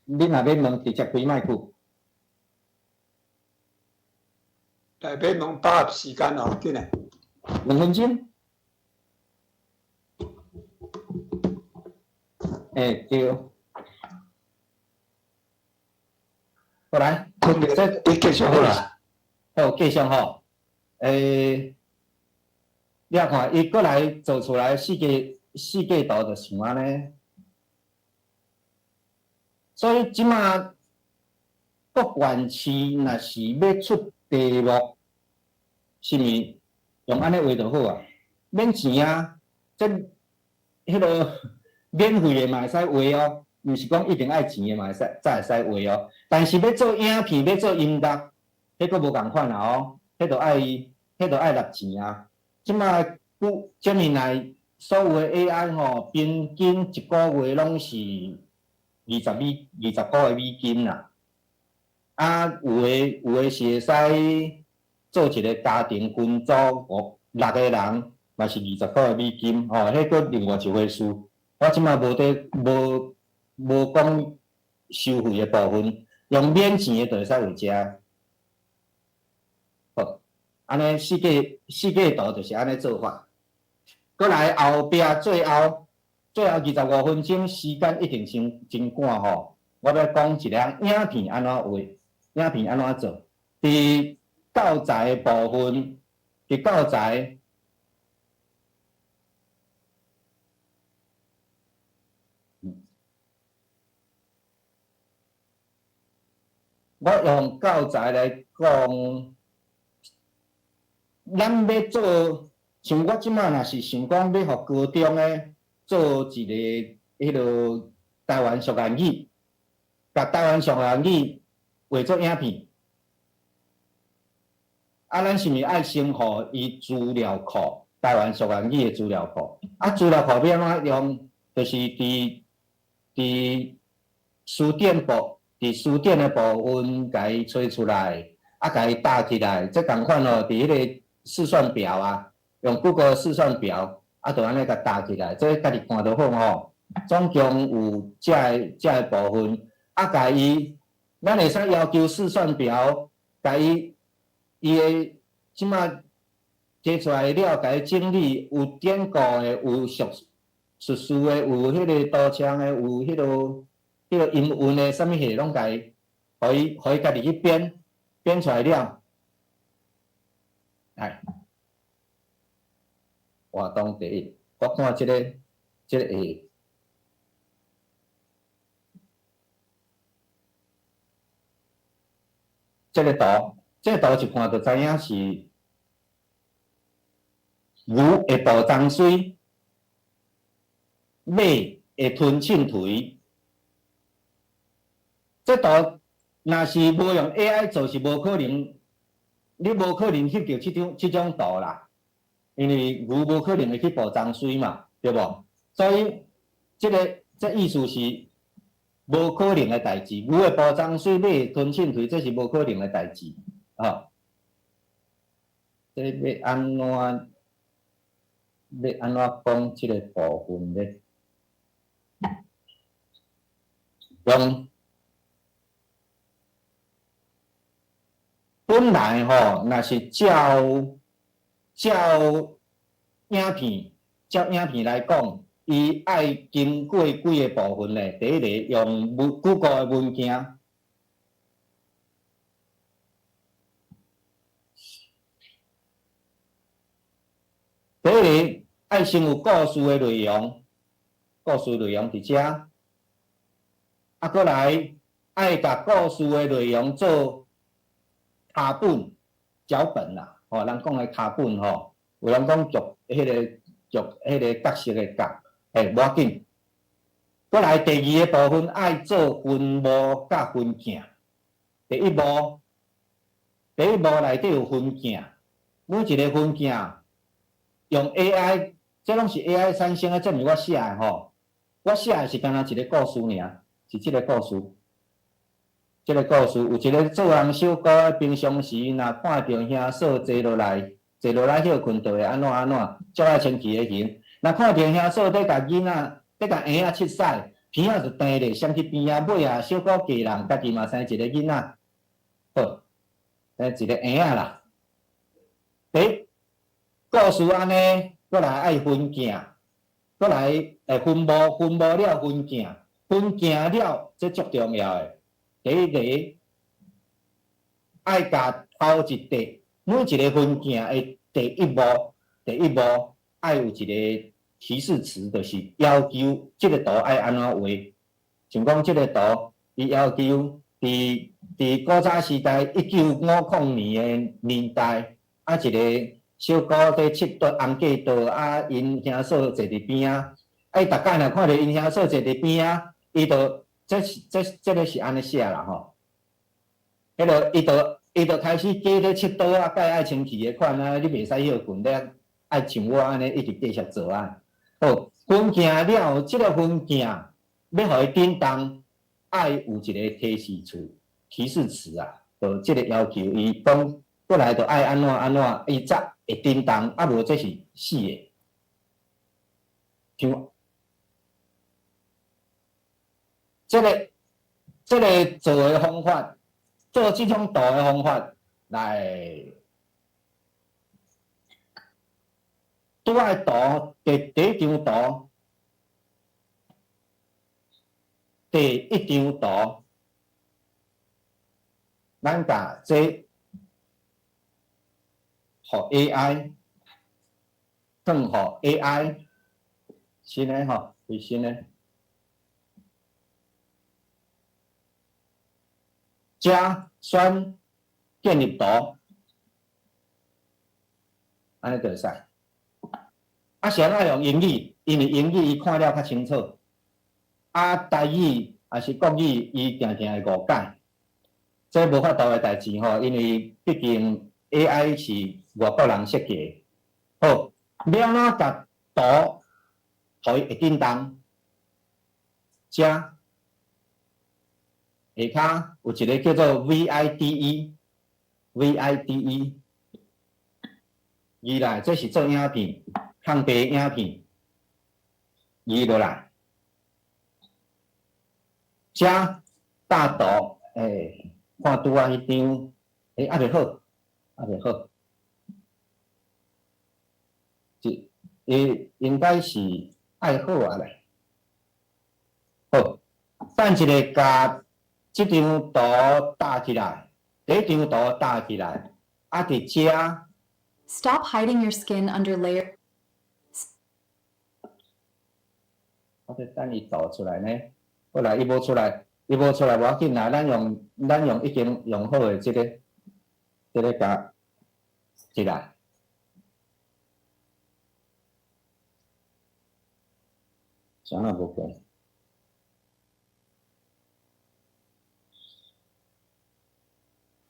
你若欲問，直接開麥克。來，欲問把握時間哦，緊來。2分鐘。欸，對。過來。這你繼續好啦。好，繼續吼。欸，你看，伊過來做出來四界圖就像按呢。所以這馬各縣市若是欲出題目，是毋是用按呢畫就好啊？免錢啊，這彼个免費的嘛會使畫哦，毋是講一定愛錢的嘛會使，才會使畫哦。但是欲做影片、欲做音樂，彼閣無仝款啊哦，彼就愛納錢啊。這馬古 Gemini 所有的 AI 吼，平均一个月攏是20塊美金啦。啊，有的是會使做一个家庭群組五六个人，嘛是20塊美金吼，彼閣另外一回事。我這馬無佇無講收費的部分，用免錢的就會使畫遮。好，按呢四界圖就是按呢做法。閣來後壁最後25分鐘時間一定真真趕吼。我欲講一个影片按怎畫，影片按怎做。佇教材的部分，佇教材，我用教材來講，咱欲做，像我這馬若是想講欲予高中的做一个彼落台灣俗諺語，共台灣俗諺語畫做影片，啊，咱是毋是愛先予伊資料庫，台灣俗諺語的資料庫？啊，資料庫欲按怎用？就是佇書店部，佇書店的部分，共伊揣出來，啊，共伊搭起來，這仝款哦，佇彼个試算表啊，用 Google 試算表，啊，就按呢共搭起來，這家己看就好吼。總共有這个部分，啊，共伊，咱會使要求試算表，共伊伊的這馬提出來了，共伊整理，有典故的，有敘事的，有彼个圖像的，有彼个音韻的，啥物貨攏共伊，予伊家己去編，編出來了。來，活動第一，我看這個會，這個圖一看就知影是牛會吐髒水，馬會吞凊槌。這圖若是無用 AI 做，是無可能你無可能翕著這種圖啦，因為牛無可能會去捕蟑蟀嘛，對無？所以這个這意思是無可能的代誌，牛會捕蟑蟀，馬會吞凊槌，這是無可能的代誌，吼。這欲按怎講這个部分咧？用本來吼，若是照影片來講，伊愛經過幾个部分咧。第一个用 Google 的文件，第一个愛先有故事的內容，故事內容佇遮，啊，閣來愛共故事的內容做腳本、腳本啦，吼，人講的腳本吼，有人講劇，彼个劇，彼个角色的角，嘿，無要緊。閣來第二个部分愛做分幕佮分鏡。第一幕內底有分鏡，每一个分鏡用 AI，這攏是 AI 產生的，這毋是我寫的吼。我寫的是干焦一个故事爾，是這个故事。這个故事有一个做人小姑仔，平常時若看著兄嫂坐落來，坐落來歇睏，就會按怎按怎，足愛清氣的形。若看著兄嫂佇共囡仔，佇共嬰仔拭屎，鼻仔就甜咧，閃去邊仔，尾仔小可嫁人，家己嘛生一个囡仔，好，生一个嬰仔啦。第一，故事按呢，閣來愛分鏡，閣來會分幕，分幕了分鏡，分鏡了，這足重要的。第一个愛共頭一塊，每一个分鏡的第一幕，第一幕愛有一个提示詞，就是要求這个圖愛按怎畫。像講這个圖，伊要求佇古早時代1950年的年代，啊一个小姑佇拭桌紅過桌，啊𪜶兄嫂坐佇邊仔，啊伊逐擺若看著𪜶兄嫂坐佇邊仔，伊就這是這這个是按呢寫啦吼。彼个伊就開始加咧拭桌仔，蓋愛清氣的款啊，你袂使歇睏，你愛像我按呢一直繼續做啊。好，分鏡了，這个分鏡欲予伊振動，愛有一个提示詞、提示詞啊，就這个要求，伊講過來就愛按怎按怎，伊才會振動，啊無這是死的。像這个做的方法，做這種圖的方法來，拄仔圖第一張圖，第一張圖，咱共這予 AI，轉予 AI，新的吼，最新的。遮選建立圖，按呢就會使。啊，是按怎用英語？因為英語伊看了較清楚。啊，台語抑是國語，伊定定會誤解。這無法度的代誌吼，因為畢竟 AI 是外國人設計。好，欲按怎共圖，予伊會振動？遮下跤有一个叫做 VIDE，VIDE，二來這是做影片，空白影片，移落來，遮大圖，看拄仔彼張，猶未好，猶未好，這伊應該是愛好啊咧，好，等一下共這張圖搭起來，第一張圖搭起來，啊，佇遮。 Stop hiding your skin under layer. 我佇等伊導出來呢，後來伊無出來，伊無出來無要緊啦，咱用已經用好的這个共起來。啥也無變。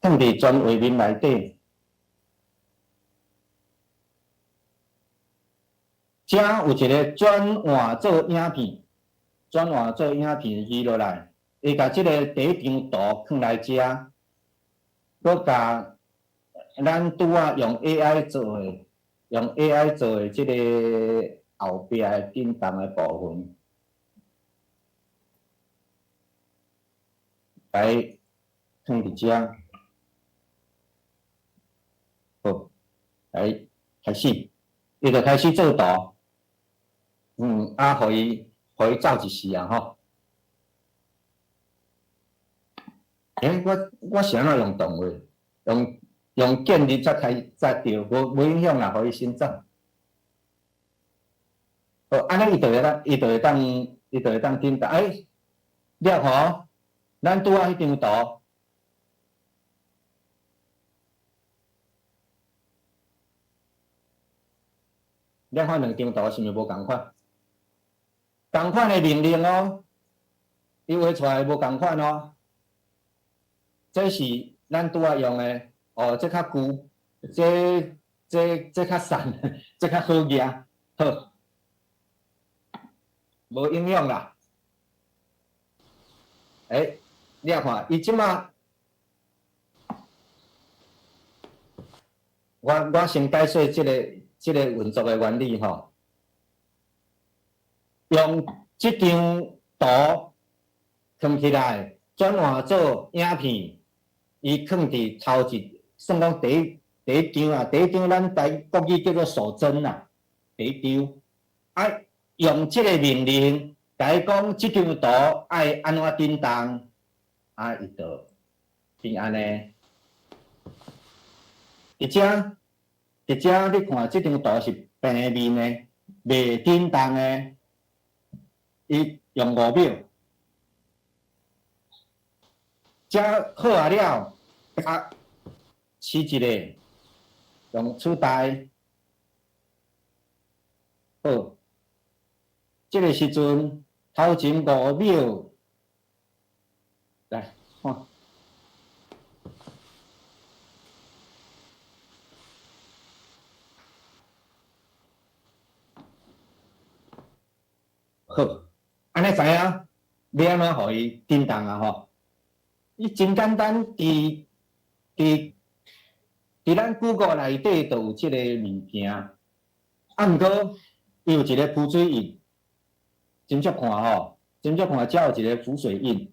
放佇全畫面內底，遮有一个轉換做影片，轉換做影片移落來，會共這个第一張圖囥來遮，閣共咱拄仔用 AI 做的，用 AI 做的這个後壁的振動的部分，來囥佇遮，好，來開始，伊就開始做圖。啊，予伊走一時啊吼。欸，我是按怎用動畫？用建立才開才對，無影響啦，予伊先走。好，按呢伊就會當振動。欸，了吼，咱拄仔彼張圖，你看兩張圖是毋是無仝款？仝款的命令哦，伊畫出來無仝款哦。這是咱拄仔用的，哦，這較舊，這較散，這較好額，好，無影響啦。欸，你也看，伊這馬，我先解說這個運作的原理吼，用這張圖囥起來，轉換做影片，伊囥佇頭一，算講第一張啊，第一張咱台國語叫做手針啦，第一張，啊，用這個命令，共伊講這張圖愛按怎振動，啊，伊就變按呢。佇遮你看，這張圖是平面的，袂振動的，伊用5秒。遮好啊了，加試一下，用取代。好，這个時陣頭前5秒，來看。好，按呢知影欲按怎予伊振動啊吼？伊真簡單，佇咱 Google 內底就有這个物件，啊，毋過伊有一个浮水印，真足看吼，真足看，遮有一个浮水印，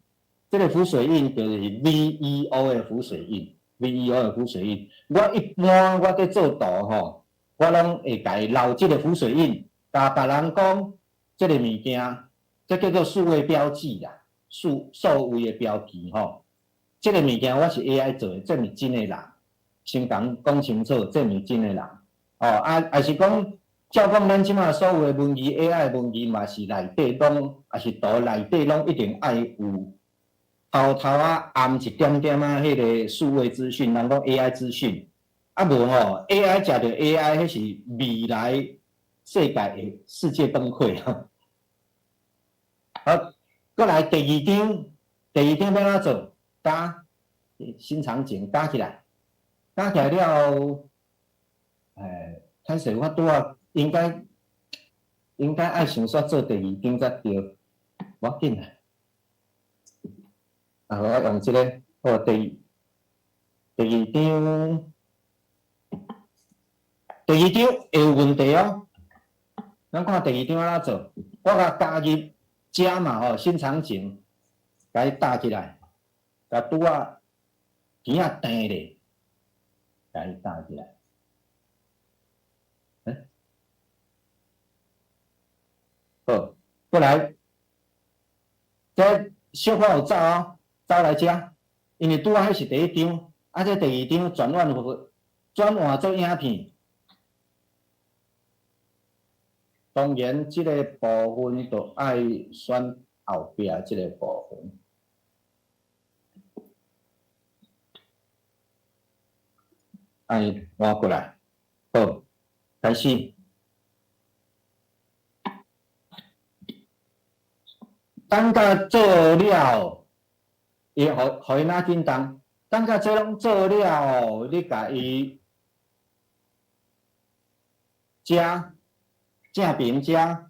這个浮水印就是 VEO 的浮水印，VEO 的浮水印。我一般我佇做圖吼，我攏會共伊留這个浮水印，共別人講。這个物件，這叫做數位標記啦，數位的標記吼。這个物件我是 AI 做的，這毋是真的人，先共講清楚，這毋是真的人。哦，啊，抑是講，照講咱這馬所有的文字 AI 的文字嘛是內底攏，抑是圖內底攏一定愛有頭頭仔暗一點點仔，彼个數位資訊，人講 AI 資訊，啊無吼，AI 食著 AI，彼是未來世界會世界崩潰。好，閣來第二張，第二張欲按怎做？加新場景加起來，加起來了後，欸，歹勢我拄仔應該愛想煞做第二張才對，無要緊啦。啊，我用這个，好，第二張，第二張會有問題哦。咱看第二張按怎做，我共加入遮嘛吼，新場景，共伊搭起來，共拄仔耳仔定咧，共伊搭起來。欸，好，過來，這小可有走哦，走來遮，因為拄仔彼是第一張，啊，這第二張轉換做影片。當然，這个部分就愛選後壁這个部分，愛換過來。好，開始。等甲做了，伊予伊哪振動？等甲這攏做了，你共伊遮。正爿遮，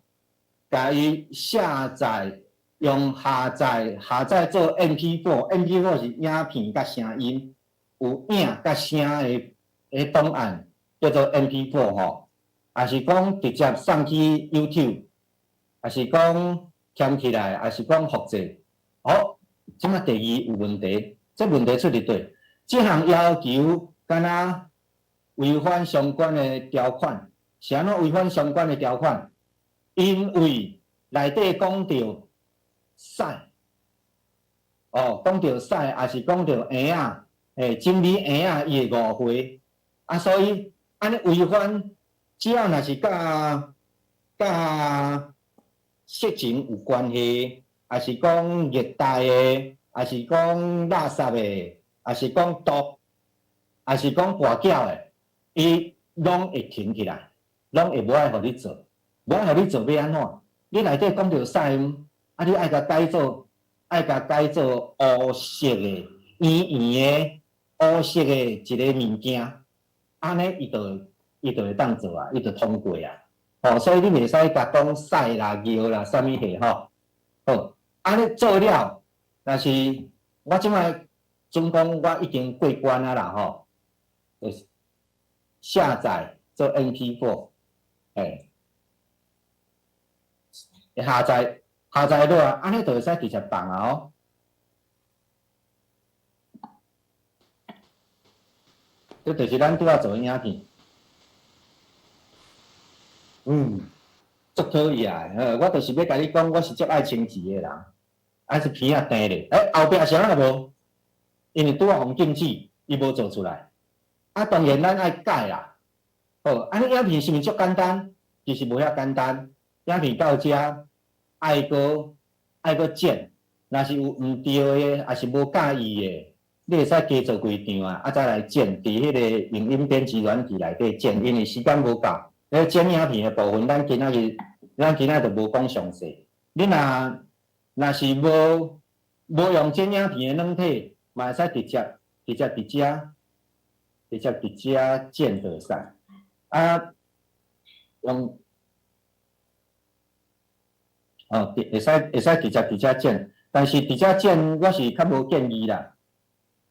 共伊下載，用下載下載做 MP4，MP4 是影片佮聲音，有影佮聲的的檔案叫做 MP4 吼，抑是講直接送去 YouTube，抑是講添起來，抑是講複製。好，這馬第二有問題，這問題出佇佗？這項要求敢若違反相關的條款，是按怎違反相關的條款？因為內底講著屎，哦，講著屎，抑是講著嬰仔，欸，整理嬰仔伊會誤會，啊，所以按呢違反，只要若是佮佮色情有關係，抑是講虐待的，抑是講垃圾的，抑是講毒，抑是講跋筊的，伊攏會停起來，攏會無愛予你做，無愛予你做欲按怎？你內底講著屎，啊，你愛共改做，愛共改做烏色的、圓圓的、烏色的一个物件，按呢伊就伊就會當做啊，伊就通過啊。吼，所以你袂使共講屎啦、尿啦、啥物貨吼。好，按呢做了，若是我這擺準講我已經過關啊啦吼，就是下載做 MP4，欸，下載下載落來，按呢就會使直接放啊哦。這就是咱拄仔做的影片。嗯，足討厭的，我就是欲共你講，我是足愛清潔的人，還是鼻仔甜咧。欸，後壁是按怎無？因為拄仔予禁止，伊無做出來。啊，當然咱愛改啦。好，按呢影片是毋是足簡單？其實無遐簡單。影片到遮愛閣愛閣剪，若是有毋對的，抑是無佮意的，你會使加做幾張啊，啊再來剪，佇彼個影音編輯軟體內底剪，因為時間無夠。咧剪影片的部分，咱今仔日咱今仔就無講詳細。你若若是無無用剪影片的軟體，嘛會使直接直接佇遮直接佇遮剪就會使。啊，用哦，會使會使直接佇遮剪，但是佇遮剪我是較無建議啦，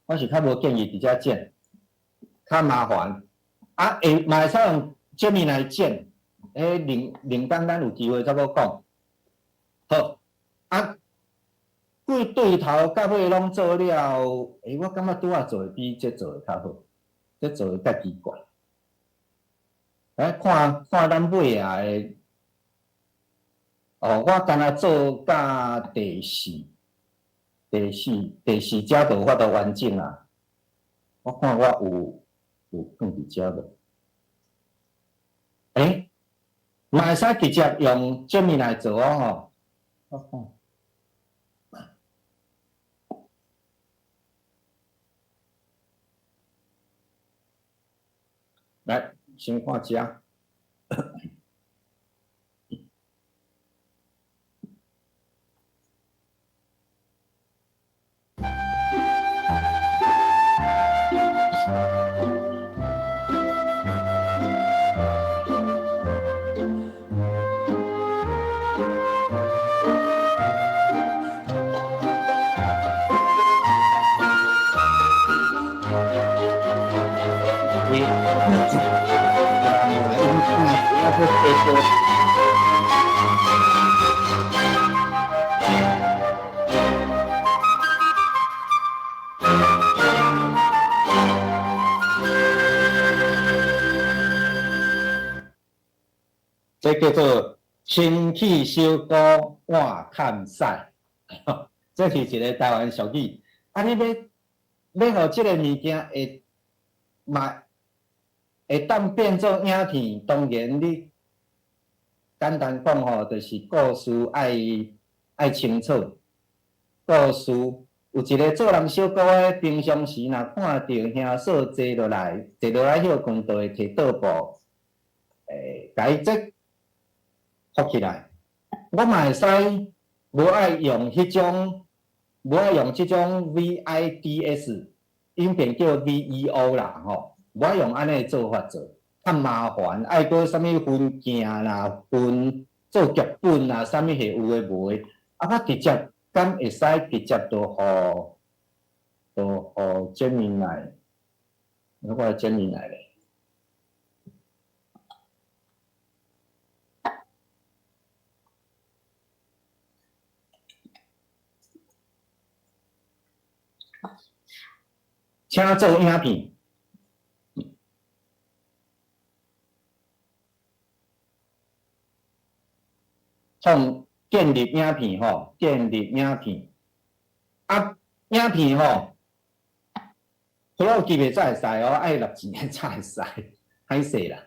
我是較無建議佇遮剪，較麻煩。啊，會嘛會使用 Gemini 來剪，彼另另當咱有機會再閣講。好，啊，對對頭到尾攏做了，欸，我感覺拄仔做的比這做的較好，這做的較奇怪。來看看咱尾仔的，哦，我敢若做到第四、第四、第四遮就有法度完整啊。我看我有有放佇遮無？欸，嘛會使直接用 Gemini 來做哦吼。我看。來，先看遮。這叫做清氣小姑換崁屎，這是一個台灣俗語。啊，你欲欲予這个物件會嘛會當變做影片，當然你簡單講吼，就是故事愛愛清楚。故事有一个做人小姑的，平常時若看著兄嫂坐落來，坐落來歇睏，就會提桌布，欸，共伊這覆起來。我嘛會使無愛用彼種，無愛用這種 VIDS，音變叫 VEO 啦吼，無愛用按呢的做法做。較麻煩，愛閣啥物分鏡啦、分做劇本啦，啥物貨有的無的，啊，我直接敢會使直接就予就予 Gemini，我 Gemini 咧。請做影片，創建立影片吼，建立影片，啊，影片吼，Pro 級的才會使哦，愛納錢的才會使，歹勢啦。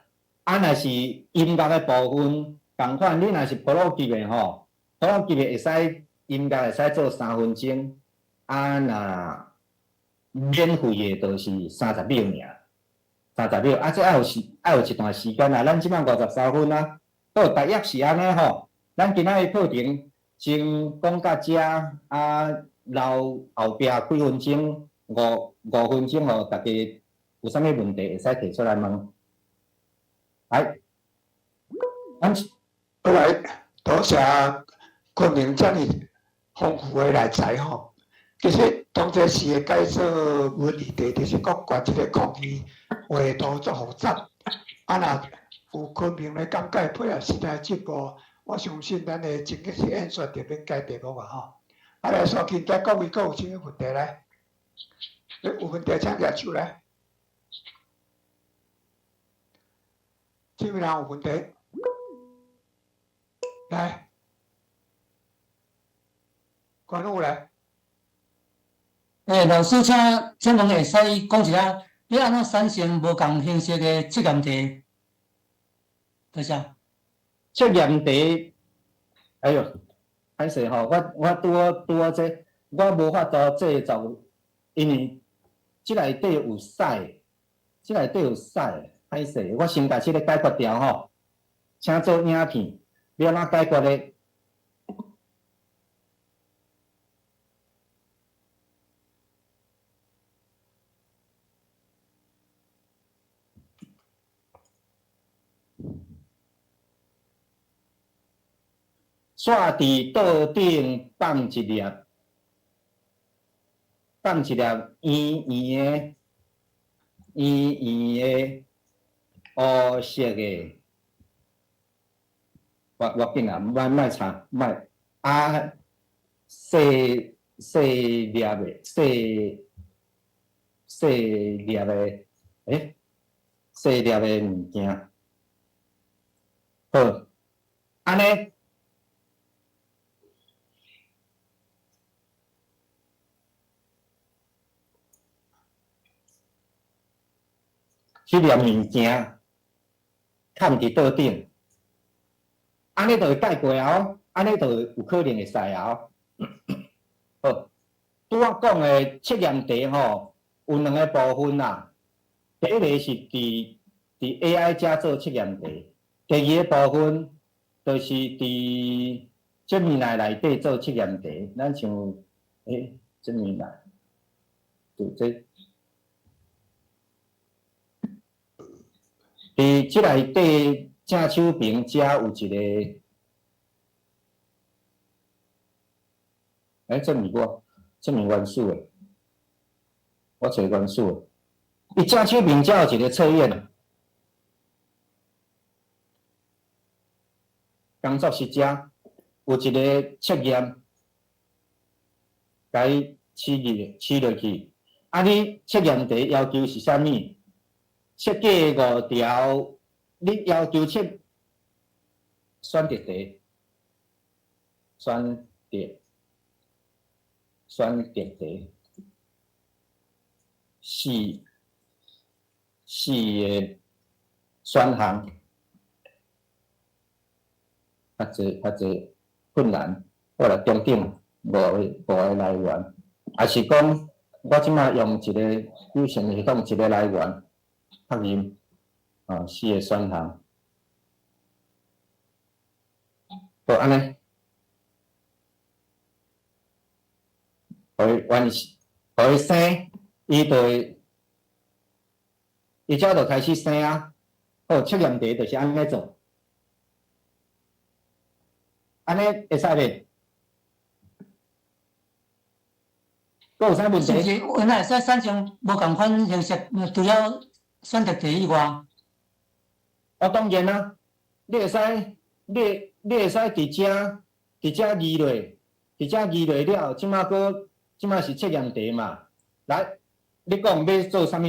啊，若是音樂的部分，仝款，你若是 Pro 級的吼，Pro 級的會使音樂會使做3分鐘，啊，若免費的，就是30秒爾，三十秒，啊，這愛有時，愛有一段時間啦。咱這擺53分啊，好，大約是按呢吼。咱今仔日課程先講到遮，啊，留後壁幾分鐘，五分鐘予大家有啥物問題會使提出來問。來，咱好來，多謝昆明遮爾豐富的內材吼。其實當這時會解說問題，就是國國這个空氣畫圖足複雜。啊，若有昆明來講解，配合時代進步，我相信咱的情景式演說就免改題目啊吼。啊，來，煞緊來各位閣有啥物問題來？有問題請舉手來。啥物人有問題？來，關有來。欸，老師，請請問會使講一下，欲按怎產生無仝形式的測驗題？多謝。測驗題，哎喲，歹勢吼，我我拄好拄好這，我無法度製作，因為這內底有屎，這內底有屎，歹勢，我先共這个解決掉吼。請做影片，欲按怎解決咧？煞佇桌頂放一粒，放一粒圓圓的、圓圓的烏色的，我我緊啊，莫莫插，莫啊，細細粒的，細細粒的，欸，細粒的物件，好，按呢。彼粒物件崁佇桌頂，按呢就會蓋過啊！哦，按呢就有可能會使啊！哦，好，拄仔講的測驗題吼，有兩个部分啦。第一個是佇佇 AI 遮做測驗題，第二个部分就是佇 Gemini 內底做測驗題。咱像欸，Gemini，就這。佇這內底正手邊遮有一個，欸，這毋是我，這毋是原始的，我揣原始的。伊正手邊遮有一個測驗，工作室遮有一個測驗，共伊試入試落去。啊，你測驗題要求是啥物？設計五條，你要求測選擇題，選擇選擇題，四四个選項，較濟較濟困難，我來中頂五个五个來源，抑是講我這擺用一個有線系統一個來源。確認啊，四个選項，好，按呢，予伊完，予伊生，伊就會，伊這就開始生啊，好，測驗題就是按呢做，按呢會使袂？閣有啥問題？是毋是原來會使產生無仝款形式，除了選擇題以外？啊，當然啦，你會使，你會使佇遮，佇遮移落，佇遮移落了，這馬閣，這馬是測驗題嘛？來，你講欲做啥物？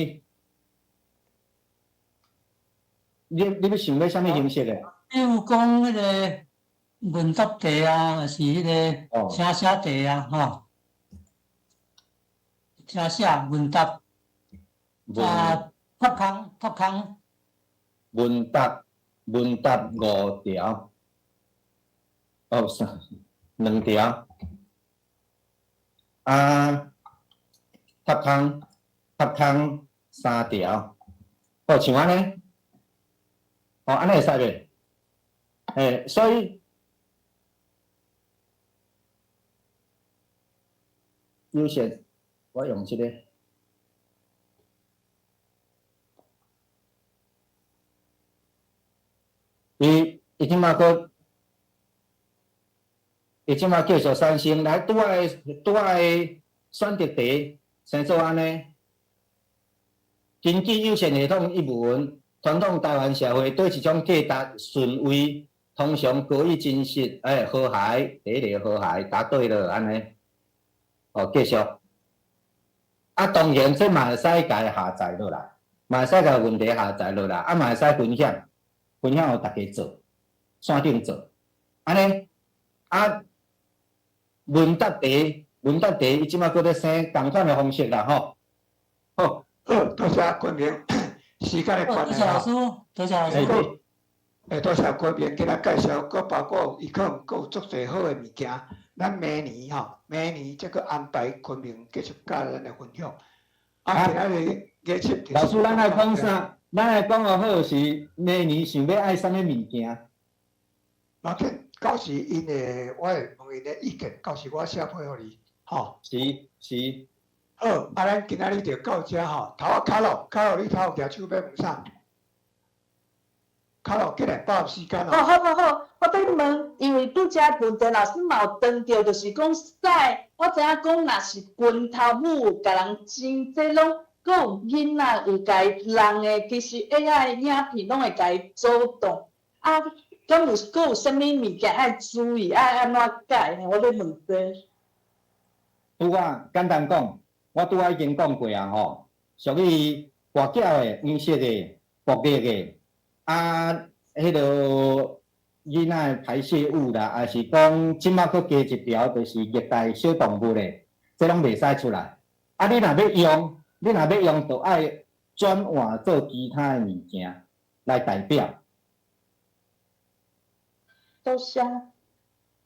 你欲想欲啥物形式的？比如講彼个問答題啊，抑是彼个寫寫題啊，吼。聽寫問答，啊，脫空脫空。問答問答五條，哦，三兩條，啊，脫空脫空三條，哦，像按呢，哦，按呢會使袂？欸，所以有些我用這個，伊伊這馬閣，伊這馬繼續產生來，拄仔拄仔選擇題先做按呢。根據有線系統一文，傳統台灣社會對一種價值順位，通常高於真實，欸，和諧，第一個和諧，答對了，按呢，哦，繼續。啊，當然這嘛會使共伊下載落來，嘛會使共問題下載落來，啊嘛會使分享，分享予大家做，線頂做，按呢，啊，問答題，問答題，伊這馬閣咧生仝款的方式啦，吼，好，好，多謝昆明，時間的關係多謝老師，多謝老師。欸，多謝昆明今仔介紹，閣包括伊可能閣有足濟好的物件。咱明年吼，明年才閣安排昆明繼續佮咱來分享。啊，今仔日研習老師，咱愛講啥？咱愛講予好是明年想欲愛啥物物件？無緊，到時𪜶會，我會問𪜶的意見，到時我寫批予你，吼。是是。好，啊，咱今仔日就到遮吼。頭仔卡洛，卡洛，你頭舉手欲問啥？卡洛，過來把握時間哦。好好好，我欲問，因為拄才問題老師嘛有談著，就是講屎，我知影講若是拳頭母有共人煎，這攏閣有囡仔有共伊弄的，其實 AI 影片攏會共伊阻擋。啊，敢有閣有啥物物件愛注意，愛按怎改？我欲問這。拄仔簡單講，我拄仔已經講過啊吼，屬於跋筊的、黃色的、暴力的。啊，彼个囡仔的排泄物啦，抑是講這馬閣加一條，就是虐待小動物的，這攏袂使出來。啊，你若欲用，你若欲用，就愛轉換做其他的物件來代表。多謝。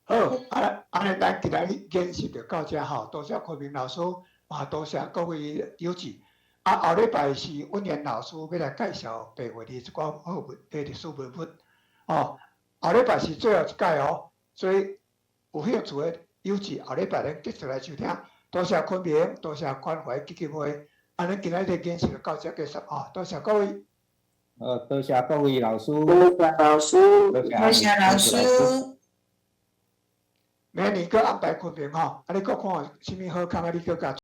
好，啊，按呢，咱今仔日研習就到遮吼，多謝昆明老師，嘛多謝各位友志。啊，後禮拜是溫妍老師欲來介紹白話字一寡好文，歷史文物，哦，後禮拜是最後一屆哦，所以有興趣的友志，後禮拜咱繼續來收聽。多謝昆明，多謝關懷基金會，按呢今仔日研習就到遮結束哦，多謝各位。好，多謝各位老師。多謝老師。多謝老師。明年閣安排昆明吼，啊，你閣看有啥物好康啊？你閣共。